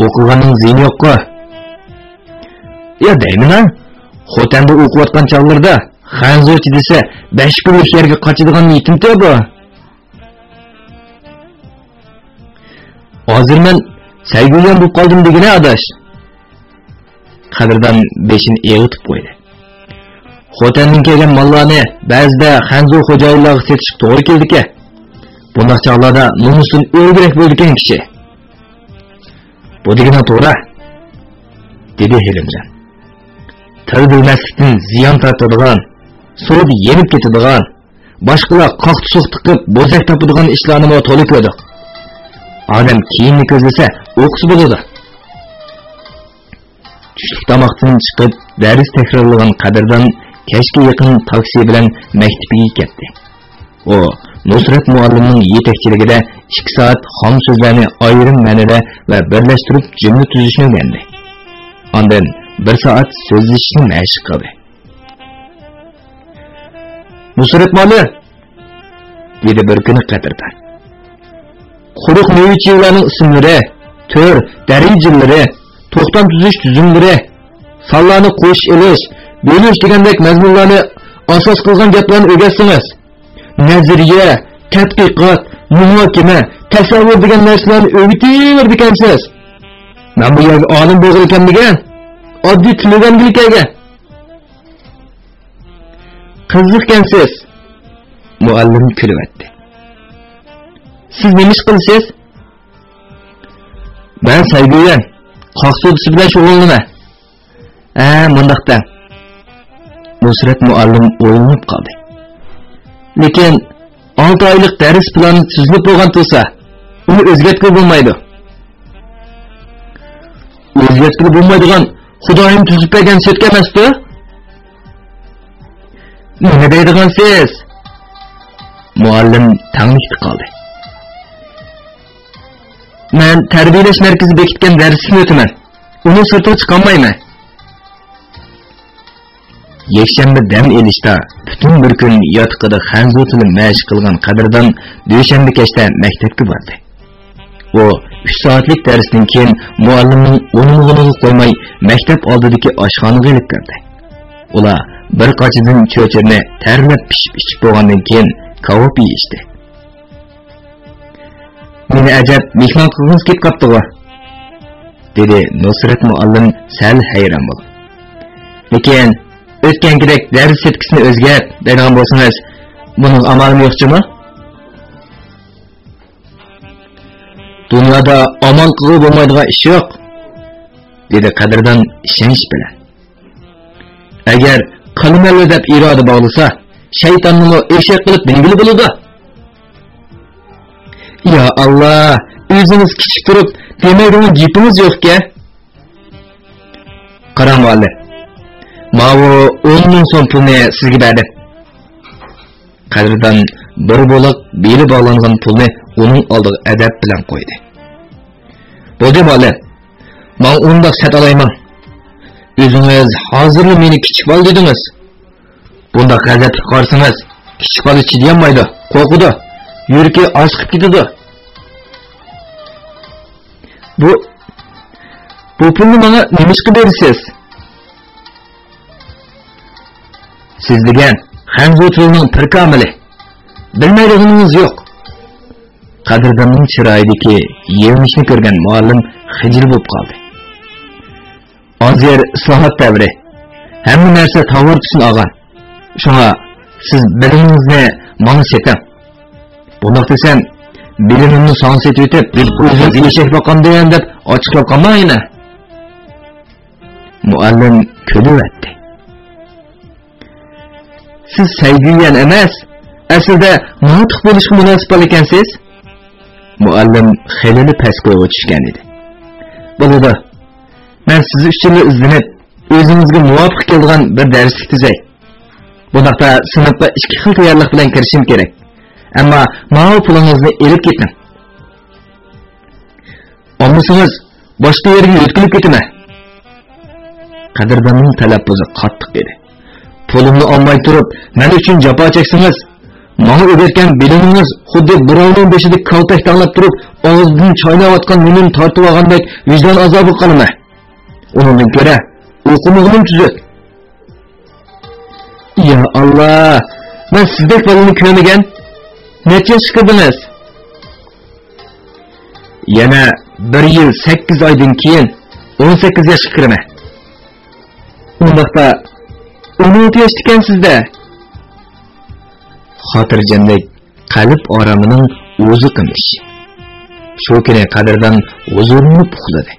ئوقۇغاننىڭ زىيىنى يوققۇ. يا دەيمەن-ھە، خوتەندە ئوقۇۋاتقان چاغلىرىدا خەنزۇچە دېسە بەش كۈنلۈك يەرگە قاچىدىغان نىيىتىمتى بۇ. ھازىر مەن سەيگۈيۈەن بولۇپ قالدىم دېگىنە، ئاداش. قەدىردان بېشىنى ئېغىتىپ قويدى. خوتەندىن كەلگەن ماللارنى بەزىدە خەنزۇ خوجايىنلارغا سېتىشقا توغرا كېلىدىكەن. بۇنداق چاغلاردا نومۇستىن ئۆلگۈدەك بولىدىكەن كىشى. بۇ دېگىنىڭ توغرا، دېدى ھېلىمجان. تىل بىلمەسلىكتىن زىيان تارتىدىغان، سودا يېنىپ كېتىدىغان، باشقىلار قاقتى-سوقتى قىلىپ بوزەك تاپىدىغان ئىشلارنىمۇ تولا كۆردۇق. ئادەم كېيىننى كۆزلىسە، ئوقۇسا بولىدۇ. چۈشلۈك تاماقتىن چىقىپ، دەرس تەكرارلىغان قەدىردان كەچكە يېقىن تاكسى بىلەن مەكتىپىگە كەتتى. ئۇ نۇسرەت مۇئەللىمنىڭ يېتەكچىلىكىدە ئىككى سائەت خام سۆزلەرنى ئايرىم مەنىدە ۋە بىرلەشتۈرۈپ جۈملە تۈزۈشنى ئۆگەندى. ئاندىن بىر سائەت سۆزلىشىشنى مەشىق قىلدى. نۇسرەت مۇئەللىم، دېدى بىر كۈنى قەدىردان. قۇرۇق مېۋە-چېۋىلەرنىڭ ئىسىملىرى، تۈر، دەرىجىلىرى، توختام تۈزۈش تۈزۈملىرى، سانلارنى قوشۇش-ئېلىش، بۆلۈش دېگەندەك مەزمۇنلارنى ئاساس قىلغان گەپلەرنى ئۆگەتسىڭىز. نەزەرىيە، تەتقىقات، مۇھاكىمە، تەسەۋۋۇر دېگەن نەرسىلەرنى ئۆگىتىۋېرىدىكەنسىز. مەن بۇ يەرگە ئالىم بولغىلى كەلمىگەن، ئاددىي تىل ئۆگەنگىلى كەلگەن. قىزىقكەنسىز. مۇئەللىم كۈلۈۋەتتى. سىز نېمە ئىش قىلىسىز؟ مەن سەيگۈيۈەن، قاق سودىسى بىلەن شۇغۇللىنىمەن. ھە، مۇنداق دەڭ. نۇسرەت مۇئەللىم ئويلىنىپ قالدى. لېكىن ئالتە ئايلىق دەرس پىلانى تۈزۈلۈپ بولغان تۇرسا، ئۇنى ئۆزگەرتكىلى بولمايدۇ. ئۆزگەرتكىلى بولمايدىغان خۇدايىم تۈزۈپ بەرگەن سۆتكە ئەمەستۇ؟ نېمە دەيدىغانسىز؟ مۇئەللىم تەڭلىكتە قالدى. مەن تەربىيەلەش مەركىزى بېكىتكەن دەرسلىكنى ئۆتىمەن. ئۇنىڭ سىرتىغا چىقالمايمەن. يەكشەنبە دەم ئېلىشتا پۈتۈن بىر كۈن ياتىقىدا خەنزۇ تىلى مەشىق قىلغان قەدىردان دۈشەنبە كەچتە مەكتەپكە باردى. ئۇ ئۈچ سائەتلىك دەرستىن كېيىن مۇئەللىمنىڭ ئۇنىمىغىنىغا قويماي، مەكتەپ ئالدىدىكى ئاشخانىغا ئېلىپ كىردى. ئۇلار بىر قاچىدىن چۆچۈرىنى تەرلەپ پىشىپ ئىچىپ بولغاندىن كېيىن، كاۋاپ يېيىشتى. مېنى ئەجەب مېھمان قىلغۇڭىز كېلىپ قاپتىغۇ؟ دېدى نۇسرەت مۇئەللىم سەل ھەيران بولۇپ. لېكىن ئۆتكەنكىدەك دەرس سېتكىسىنى ئۆزگەرت دەيدىغان بولسىڭىز، بۇنىڭغا ئامالىم يوق جۇمۇ؟ دۇنيادا ئامال قىلغىلى بولمايدىغان ئىش يوق، دېدى قەدىردان ئىشەنچ بىلەن. ئەگەر قىلىمەنلا دەپ ئىرادە باغلىسا، شەيتاننىمۇ ئېشەك قىلىپ مىنگىلى بولىدۇ. يا ئاللا، ئۆزىڭىز كىچىك تۇرۇپ دېمەيدىغان گېپىڭىز يوقكەن. قاراڭ مۇئەللىم، ماۋۇ ئون مىڭ سوم پۇلنى سىزگە بەردىم. قەدىردان بىر بولاق بېلى باغلانغان پۇلنى ئۇنىڭ ئالدىغا ئەدەپ بىلەن قويدى. بولدى مۇئەللىم، ماڭا ئۇنداق سەت ئالايماڭ. ئۆزىڭىز ھازىرلا مېنى كىچىك بالا دېدىڭىز. بۇنداق غەزەپلىك قارىسىڭىز، كىچىك بالا چىدىيالمايدۇ، قورقىدۇ، يۈرىكى ئاسقىپ كېتىدۇ. بۇ، بۇ پۇلنى ماڭا نېمىشقا بېرىسىز؟ سىز دېگەن خەنزۇ تىلىنىڭ پىر كامىلى. بىلمەيدىغىنىڭىز يوق. قەدىرداننىڭ چىرايىدىكى يېڭىشنى كۆرگەن مۇئەللىم خىجىل بولۇپ قالدى. ھازىر ئىسلاھات دەۋرى. ھەممە نەرسە تاۋار تۈسىنى ئالغان. شۇڭا سىز بىلىمىڭىزنى ماڭا سېتىڭ. بۇنداق دېسەم، بىلىمىمنى ساڭا سېتىۋېتىپ، ئۆزۈم ئېشەك باقامدىم دەپ ئاچچىقلاپ قالماڭ يەنە. مۇئەللىم كۈلۈۋەتتى. سىز سەيگۈيەن ئەمەس، ئەسلىدە ناتىق بولۇشقا مۇناسىپ بالا ئىكەنسىز. مۇئەللىم خېلىلا پەس كويغا چۈشكەن ئىدى. بولىدۇ. مەن سىز ئۈچۈنلا ئىزدىنىپ، ئۆزىڭىزگە مۇۋاپىق كېلىدىغان بىر دەرسلىك تۈزەي. بۇنداقتا سىنىپقا ئىككى خىل تەييارلىق بىلەن كىرىشىم كېرەك. ئەمما ماۋۇ پۇلىڭىزنى ئېلىپ كېتىڭ. ئالمىسىڭىز، باشقا يەرگە يۆتكىلىپ كېتىمەن. قەدىرداننىڭ تەلەپپۇزى قاتتىق ئىدى. پۇلۇمنى ئالماي تۇرۇپ، مەن ئۈچۈن جاپا چەكسىڭىز، ماڭا ئۆگەتكەن بىلىمىڭىز خۇددى بىراۋنىڭ بېشىدا كالتەك تەڭلەپ تۇرۇپ، ئاغزىدىن چايناۋاتقان نېنىنى تارتىۋالغاندەك ۋىجدان ئازابىغا قالىمەن. ئۇنىڭدىن كۆرە، ئوقۇمىغىنىم تۈزۈك. يا ئاللا، مەن سىزدەك بالىنى كۆرمىگەن. نەچچە ياشقا كىردىڭىز؟ يەنە بىر يىل سەككىز ئايدىن كېيىن ئون سەككىز ياشقا كىرىمەن. ئۇنداقتا ئون ئالتە ياشتىكەنسىز-دە. خاتىرجەملىك قەلب ئارامىنىڭ ئوزۇقى ئىمىش. شۇ كۈنى قەدىردان ھۇزۇرلىنىپ ئۇخلىدى.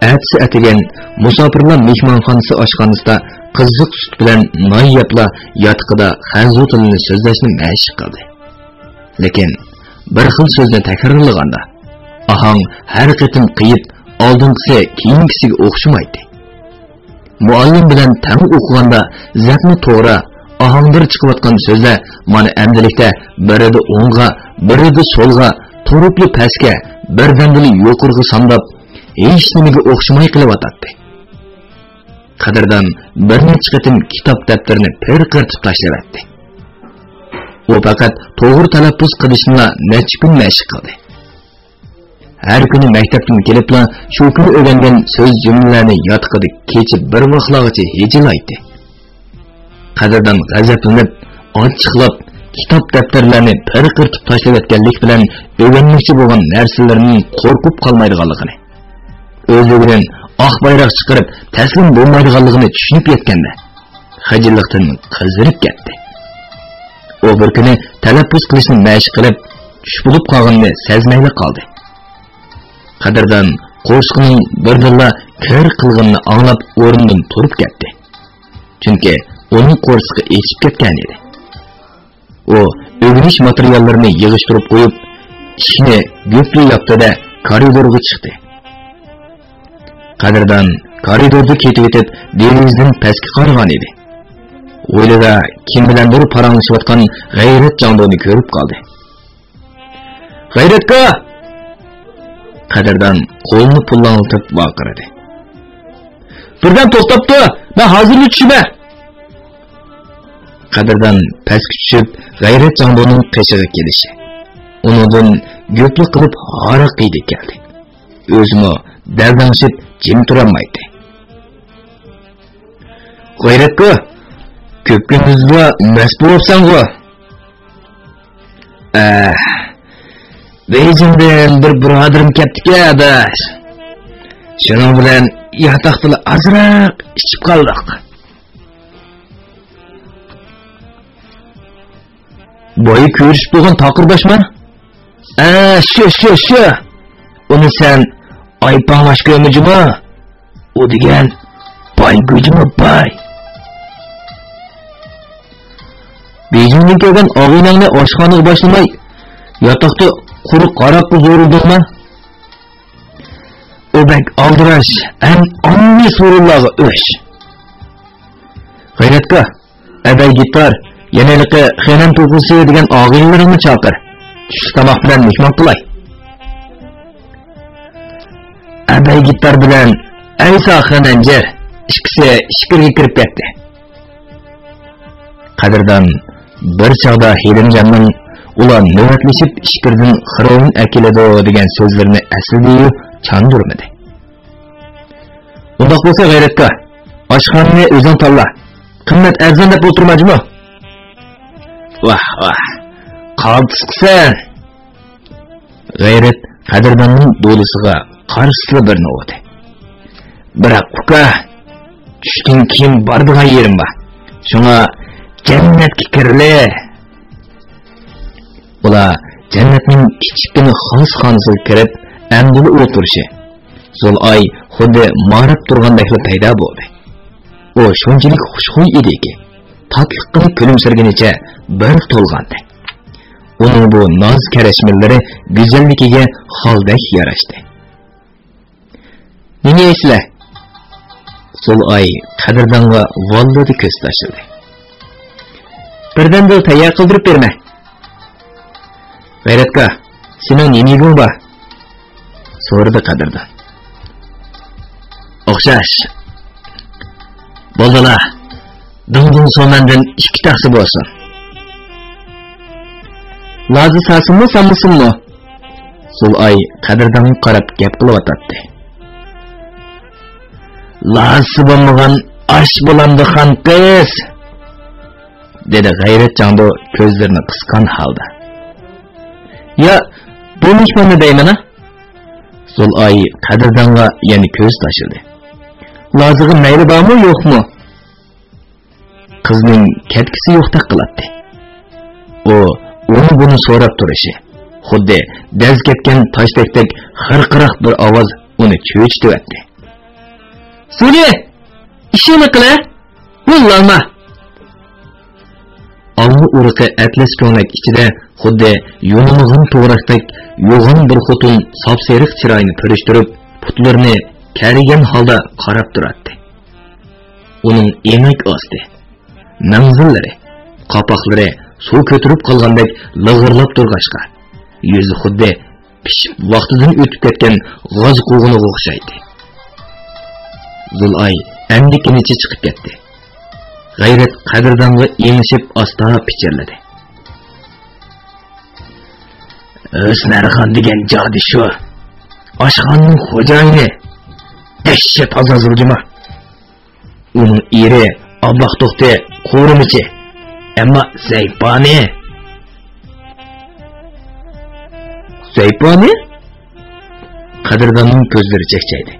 ئەتىسى ئەتىگەن مۇساپىرلار مېھمانخانىسى ئاشخانىسىدا قىزىق سۈت بىلەن نان يەپلا ياتىقىدا خەنزۇ تىلىنى سۆزلەشنى مەشىق قىلدى. لېكىن بىر خىل سۆزنى تەكرارلىغاندا، ئاھاڭ ھەر قېتىم قىيىپ، ئالدىنقىسى كېيىنكىسىگە ئوخشىمايتتى. مۇئەللىم بىلەن تەڭ ئوقۇغاندا زەپنى توغرا، ئاھاڭدار چىقىۋاتقان سۆزلەر مانا ئەمدىلىكتە بىرىدە ئوڭغا، بىرىدە سولغا، تۇرۇپلا پەسكە، بىردەمدىلا يۇقىرىغا سانداپ، ھېچنېمىگە ئوخشىماي قېلىۋاتاتتى. قەدىردان بىر نەچچە قېتىم كىتاب دەپتىرىنى پىرقىرىتىپ تاشلىۋەتتى. ئۇ پەقەت توغرا تەلەپپۇز قىلىشنىلا نەچچە كۈن مەشىق قىلدى. ھەر كۈنى مەكتەپتىن كېلىپلا شۇ كۈنى ئۆگەنگەن سۆز جۈملىلەرنى ياتىقىدا كېچە بىر ۋاقلارغىچە ھىجىلايتتى. قەدىردان غەزەپلىنىپ، ئاچچىقلاپ، كىتاب دەپتەرلەرنى پىرقىرىتىپ تاشلىۋەتكەنلىك بىلەن ئۆگەنمەكچى بولغان نەرسىلىرىدىن قورقۇپ قالمايدىغانلىقىنى، ئۆزلۈكىدىن ئاق بايراق چىقىرىپ تەسلىم بولمايدىغانلىقىنى چۈشىنىپ يەتكەندە، خىجىللىقتىن قىزىرىپ كەتتى. ئۇ بىر كۈنى تەلەپپۇز قىلىشنى مەشىق قىلىپ، چۈش بولۇپ قالغىنىنى سەزمەيلا قالدى. قەدىردان قورسىقىنىڭ بىردىنلا كىر قىلغىنىنى ئاڭلاپ ئورنىدىن تۇرۇپ كەتتى. چۈنكى ئۇنىڭ قورسىقى ئېچىپ كەتكەن ئىدى. ئۇ ئۆگىنىش ماتېرىياللىرىنى يىغىشتۇرۇپ قويۇپ، ئىشىكنى گۈپلا ياپتى-دە، كارىدورغا چىقتى. قەدىردان كارىدوردا كېتىۋېتىپ، دېرىزىدىن پەسكە قارىغان ئىدى. ھويلىدا كىم بىلەندۇر پاراڭلىشىۋاتقان غەيرەت جاڭدۇنى كۆرۈپ قالدى. غەيرەتكا! قەدىردان قولىنى پۇللاڭلىتىپ ۋارقىرىدى. بىردەم توختاپ تۇر، مەن ھازىرلا چۈشىمەن! قەدىردان پەسكە چۈشۈپ، غەيرەت جاڭدۇنىڭ قېشىغا كېلىشى، ئۇنىڭدىن گۈپلا قىلىپ ھاراق ھىدى كەلدى. ئۆزىمۇ دەلدەڭشىپ جىم تۇرالمايتتى. غەيرەتكا، كۆپكۈندۈزلا مەست بولۇپسەنغۇ؟ ئەھ، بېيجىڭدىن بىر بۇرادىرىم كەپتىكەن، ئاداش. شۇنىڭ بىلەن ياتاقتىلا ئازراق ئىچىپ قالدۇق. بايا كۆرۈشۈپ تۇرغان تاقىرداشما؟ ئە، شۇ، شۇ، شۇ. ئۇنى سەن ئايپاڭلاش كۆرمە جۇمۇ. ئۇ دېگەن باي گۇجۇمۇ باي. بېيجىڭدىن كەلگەن ئاغىنەڭنى ئاشخانىغا باشلىماي، ياتاقتا قۇرۇق ھاراققا زورۇلدۇڭما؟ ئۇ بەك ئالدىراش ھەم ئاممىۋى سورۇنلارغا ئۆچ. غەيرەتكا، ئەبەي گىتار، يەنە ھېلىقى خېنەن توخۇسى دېگەن ئاغىنىلىرىڭنى چاقىر. چۈشلۈك تاماق بىلەن مېھمان قىلاي. ئەبەي گىتار بىلەن ئەيسا خېنەنجەر ئىككىسى ئىچكىرىگە كىرىپ كەتتى. قەدىردان بىر چاغدا ھېلىمجاننىڭ ئۇلار نۆۋەتلىشىپ ئىچكىرىدىن خىروئىن ئەكېلىدۇ دېگەن سۆزلىرىنى ئەسلىدىيۇ چاندۇرمىدى. ئۇنداق بولسا غەيرەتكا، ئاشخانىنى ئۆزۈڭ تاللا. قىممەت ئەرزان دەپ ئولتۇرما جۇمۇ. ۋاھ، ۋاھ، قالتىس قىلسەن. غەيرەت قەدىرداننىڭ دولىسىغا قارىسىلا بىرنى ئۇردى. بىراق ئۇكا، چۈشتىن كېيىن بارىدىغان يېرىم بار. شۇڭا جەننەتكە كىرىلى. ئۇلار جەننەتنىڭ كىچىككىنە خاسخانىسىغا كىرىپ، ئەمدىلا ئولتۇرۇشى زۇلئاي خۇددى ماراپ تۇرغاندەكلا پەيدا بولدى. ئۇ شۇنچىلىك خۇشخۇي ئىدىكى، تاتلىققىنە كۈلۈمسىرىگىنىچە بىر تولغانتى. ئۇنىڭ بۇ ناز كەرەشمىلىرى گۈزەللىكىگە خالدەك ياراشتى. نېمە يەيسىلەر؟ زۇلئاي قەدىردانغا ۋاللىدە كۆز تاشلىدى. بىردەمدىلا تەييار قىلدۇرۇپ بېرىمەن. غەيرەتكا، سېنىڭ نېمە يېگۈڭ بار؟ سورىدى قەدىردان. ئوخشاش. بولدىلا، دىڭدىڭ سومەندىن ئىككى تەخسە بولسۇن. لازا سالسۇنمۇ، سالمىسۇنمۇ؟ زۇلئاي قەدىردانغا قاراپ گەپ قىلىۋاتاتتى. لازىسى بولمىغان ئاش بولامدۇ، خانقىز؟ دېدى غەيرەت جاڭدۇ كۆزلىرىنى قىسقان ھالدا. يا، بۇ مېھماننى دەيمەن ھە. زۇلئاي قەدىردانغا يەنە كۆز تاشلىدى. لازىغا مەيلى بارمۇ، يوقمۇ؟ قىزنىڭ كەتكۈسى يوقتەك قىلاتتى. ئۇ ئۇنى بۇنى سوراپ تۇرۇشى، خۇددى دەز كەتكەن تاشتەكتەك خىرقىراق بىر ئاۋاز ئۇنى چۆچۈتۈۋەتتى. سۇنى! ئىشىڭنى قىلە! ۋاللالما! ئالما ئۇرۇقى ئەتلەس كۆڭلەك ئىچىدە خۇددى يۇلۇنغان توغراقتەك يوغان بىر خوتۇن ساپسېرىق چىرايىنى پۈرۈشتۈرۈپ، پۇتلىرىنى كەرىگەن ھالدا قاراپ تۇراتتى. ئۇنىڭ ئېڭەك ئاستى، مەڭزىلىرى، قاپاقلىرى سۇ كۆتۈرۈپ قالغاندەك لىغىرلاپ تۇرغاچقا، يۈزى خۇددى پىشىپ ۋاقتىدىن ئۆتۈپ كەتكەن غاز قوغۇنىغا ئوخشايتتى. زۇلئاي ئەمدىكىنىچە چىقىپ كەتتى. غەيرەت قەدىردانغا ئېڭىشىپ ئاستا پىچىرلىدى. ھۆسنەرخان دېگەن جادى شۇ. ئاشخانىنىڭ خوجايىنى. دەھشەت ئازازىل جۇما. ئۇنىڭ ئېرى ئابلاق توختى قورۇمىچى. ئەمما زەيپانى. زەيپانى؟ قەدىرداننىڭ كۆزلىرى چەكچەيدى.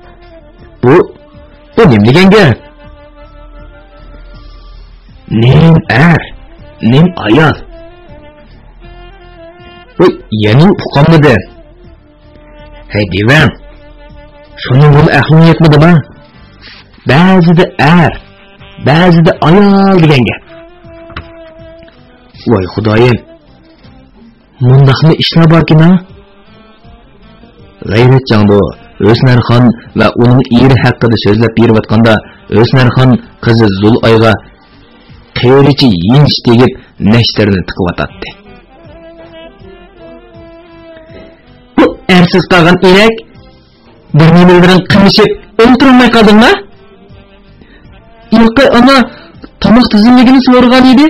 بۇ، بۇ نېمە دېگەن گەپ؟ نېمە ئەر، نېمە ئايال. ۋاي، يەنە ئۇقالمىدىم. ھەي دېۋەڭ، شۇنىڭغىمۇ ئەقلىڭ يەتمىدىما؟ بەزىدە ئەر، بەزىدە ئايال دېگەن گەپ. ۋاي خۇدايىم، مۇنداقمۇ ئىشلار باركىنا؟ غەيرەت جاڭدۇ ھۆسنەرخان ۋە ئۇنىڭ ئېرى ھەققىدە سۆزلەپ بېرىۋاتقاندا، ھۆسنەرخان قىزى زۇلئايغا قېرىچە يېنىچ تېگىپ، نەشتىرىنى تىقىۋاتاتتى. بۇ ئەرسىز قالغان ئېرەك، بىر نېمىلىرىڭ قىمىشىپ ئولتۇرالماي قالدىڭما؟ ياقى ئانا تاماق تىزىملىكىنى سورىغان ئىدى،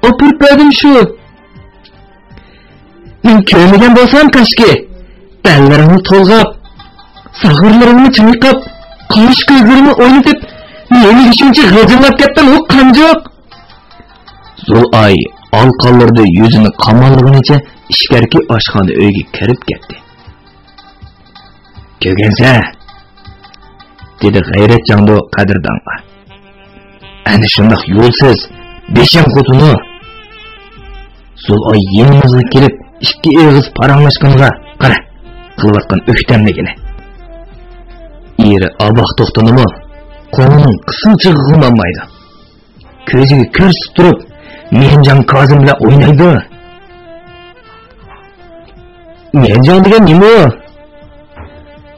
ئاپىرىپ بەردىم شۇ. مەن كۆرمىگەن بولسام كاشكى، بەللىرىڭنى تولغاپ، ساغرىلىرىڭنى چايقاپ، قاش كۆزلىرىڭنى ئوينىتىپ، نېمىگە شۇنچە غىجىرلاپ كەتتىڭ ئۇ قانجۇق؟ زۇلئاي ئالىقانلىرىدا يۈزىنى قاماللىغىنىچە ئىچكەرىكى ئاشخانا ئۆيگە كىرىپ كەتتى. كۆرگەنسەن، دېدى غەيرەت جاڭدۇ قەدىردانغا. ئەنە شۇنداق يولسىز، بىشەم خوتۇنۇ. زۇلئاي يېنىمىزغا كېلىپ، ئىككى ئېغىز پاراڭلاشقىنىغا قارا، قىلىۋاتقان ئۆكتەملىكىنى. ئېرى ئاباق توختىنىمۇ قوڭىنىڭ قىسىلچىغىغىمۇ ئالمايدۇ. كۆزىگە كۆرسىتىپ تۇرۇپ، مېھىمجان كازىم بىلەن ئوينايدۇ. يەنجاڭ دېگەن نېمە ئۇ؟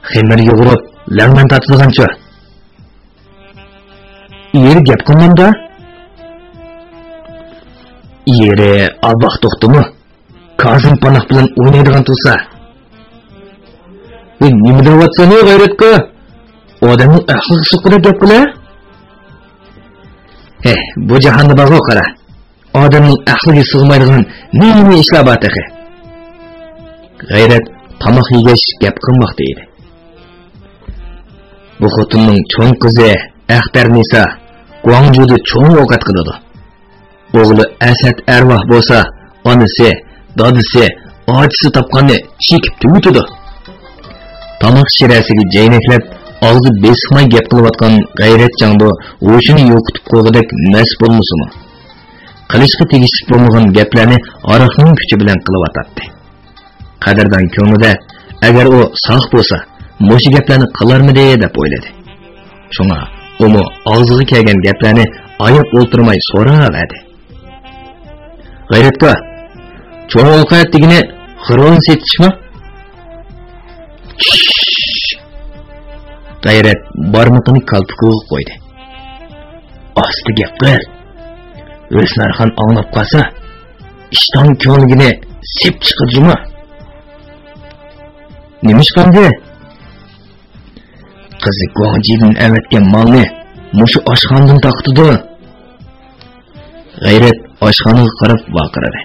خېمىر يۇغۇرۇپ، لەڭمەن تارتىدىغانچۇ؟ ئېرى گەپ قىلمامدا؟ ئېرى ئاباق توختىمۇ؟ كازىم پاناق بىلەن ئوينايدىغان تۇرسا. ئەي، نېمە دەۋاتسەن ئەي، غەيرەتكا؟ ئادەمنىڭ ئەقلىگە سىغقۇدەك گەپ قىلە. ھە، بۇ جاھاندا بارغۇ قارا. ئادەمنىڭ ئەقلىگە سىغمايدىغان نېمە ئىشلار بار تېخى؟ غەيرەت تاماق يېگەچ گەپ قىلماقتا ئىدى. بۇ خوتۇننىڭ چوڭ قىزى ئەختەرنىسا گۇاڭجۇدا چوڭ ئوقەت قىلىدۇ. ئوغلى ئەسەت ئەرۋاھ بولسا، ئانىسى، دادىسى، ئاچىسى تاپقاننى چېكىپ تۈگىتىدۇ. تاماق شىرەسىگە جەينەكلەپ، ئاغزى بېسىقماي گەپ قىلىۋاتقان غەيرەت جاڭدۇ ھوشىنى يوقىتىپ قويغۇدەك مەست بولمىسىمۇ، قىلىشقا تېگىشلىك بولمىغان گەپلەرنى ھاراقنىڭ كۈچى بىلەن قىلىۋاتاتتى. قەدىردان كۆڭلىدە، ئەگەر ئۇ ساق بولسا، مۇشۇ گەپلەرنى قىلارمىدى دەپ ئويلىدى. شۇڭا ئۇمۇ ئاغزىغا كەلگەن گەپلەرنى ئاياپ ئولتۇرماي سوراۋەردى. غەيرەتكا، چوڭ ئوقەت دېگىنى خىرون سېتىشمۇ؟ چۈش! غەيرەت بارمىقىنى كالپۇكىغا قويدى. ئاستا گەپ قىل. ھۆسنارخان ئاڭلاپ قالسا، ئىشتان كۆڭلىگىنى سېپ چىقىدۇ جۇمۇ. نېمە ئىش قىلدى؟ قىزى گۇاڭجىدىن ئەۋەتكەن مالنى مۇشۇ ئاشخانىدىن تارقىتىدۇ. غەيرەت ئاشخانىغا قاراپ ۋارقىرىدى.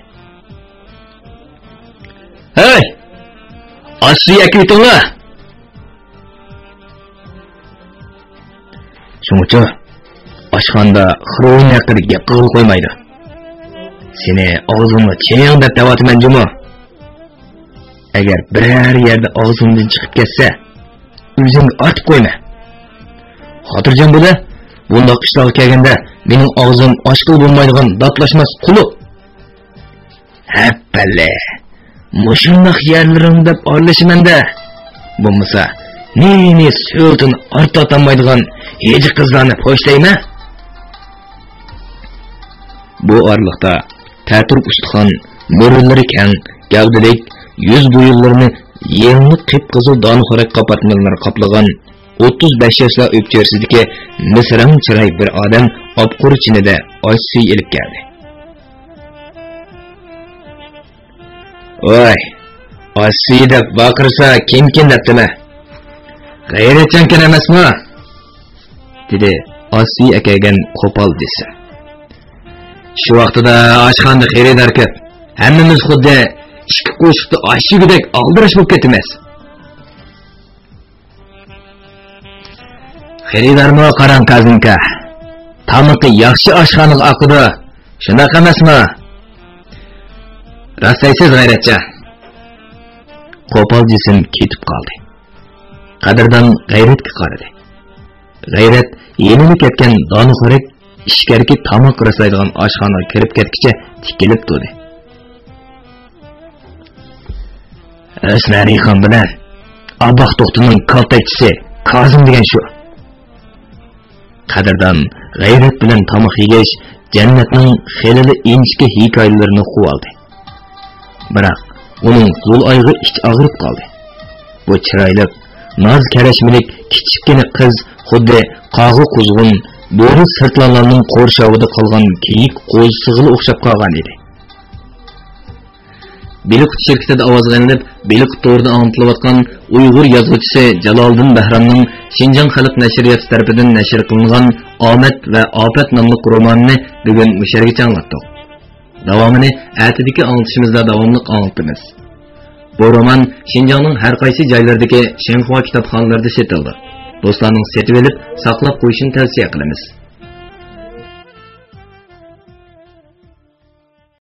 ھەي! ئاشۇ ئەكىۋېتىڭلار! شۇڭىچۇ، ئاشخانىدا خىرون ھەققىدە گەپ قىلغىلى قويمايدۇ. سېنى ئاغزىڭنى چىڭ دەپ دەۋاتىمەن جۇمۇ. ئەگەر بىرەر يەردە ئاغزىڭدىن چىقىپ كەتسە، ئۆزۈڭگە ئارتىپ قويما. خاتىرجەم بولە، بۇنداق ئىشلارغا كەلگەندە مېنىڭ ئاغزىم ئاچقىلى بولمايدىغان داتلاشماس قۇلۇپ. ھەپپەللە، مۇشۇنداق يەرلىرىڭ دەپ ئارىلىشىمەن-دە. بولمىسا، نى-نى سۆلىتىنى ئارتىۋاتالمايدىغان ھېجى قىزلارنى پوشلايمەن. بۇ ئارىلىقتا تەتۈر ئۇستىخان، مۈرىلىرى كەڭ، گەۋدىلىك، يۈز بويۇنلىرىنى يېڭى قىپقىزىل دانىخورەك قاپارتمىلىرى قاپلىغان، ئوتتۇز بەش ياشلار ئۆپچۆرىسىدىكى مىسراڭ چىراي بىر ئادەم ئاپقۇر چىنىدە ئاش سۈيى ئېلىپ كەلدى. ۋاي، ئاش سۈيى دەپ ۋارقىرىسا كىمكىن دەپتىمەن. غەيرەتچانكەن ئەمەسمۇ؟ دېدى ئاش سۈيى ئەكەلگەن قوپال جىسىم. شۇ ۋاقتىدا ئاشخانىدا خېرىدار كۆپ. ھەممىمىز خۇددى ئىككى قوشۇقتا ئاش يېگۈدەك ئالدىراش بولۇپ كېتىمىز. خېرىدارمۇ قاراڭ كازىنكا. تامىقى ياخشى ئاشخانىغا ئاقىدۇ. شۇنداق ئەمەسمۇ؟ راست دەيسىز، غەيرەتچان. قوپال جىسىم كېتىپ قالدى. قەدىردان غەيرەتكە قارىدى. غەيرەت يېنىدا كەتكەن دانىخورەك ئىچكەرىكى تاماق راسلايدىغان ئاشخانىغا كىرىپ كەتكىچە تىكىلىپ تۇردى. ھۆسنەرىخان بىلەن ئاباق توختىنىڭ كالتەكچىسى كازىم دېگەن شۇ. قەدىردان غەيرەت بىلەن تاماق يېگەچ، جەننەتنىڭ خېلىلا ئىنچىكە ھېكايىلىرىنى ئۇقۇۋالدى. بىراق، ئۇنىڭ زۇل ئايىغى ئىچ ئاغرىپ قالدى. بۇ چىرايلىق، ناز كەرەشمىلىك كىچىككىنە قىز خۇددى قاغا قۇزغۇن، بۆرە سىرتلانلارنىڭ قورشاۋىدا قالغان كېيىك قوزىسىغىلا ئوخشاپ قالغان ئىدى. بېلىق شىركىتىدە ئاۋازغا ئېلىنىپ، بېلىق تورىدا ئاڭلىتىلىۋاتقان ئۇيغۇر يازغۇچىسى جالالىدىن بەھرامنىڭ شىنجاڭ خەلق نەشرىياتى تەرىپىدىن نەشر قىلىنغان ئامەت ۋە ئاپەت ناملىق رومانىنى بۈگۈن مۇشۇ يەرگىچە ئاڭلاتتۇق. داۋامىنى ئەتىدىكى ئاڭلىتىشىمىزدا داۋاملىق ئاڭلىتىمىز. بۇ رومان شىنجاڭنىڭ ھەر قايسى جايلىرىدىكى شىنخۇا كىتابخانىلىرىدا سېتىلىدۇ. دوستلارنىڭ سېتىۋېلىپ، ساقلاپ قويۇشىنى تەۋسىيە قىلىمىز.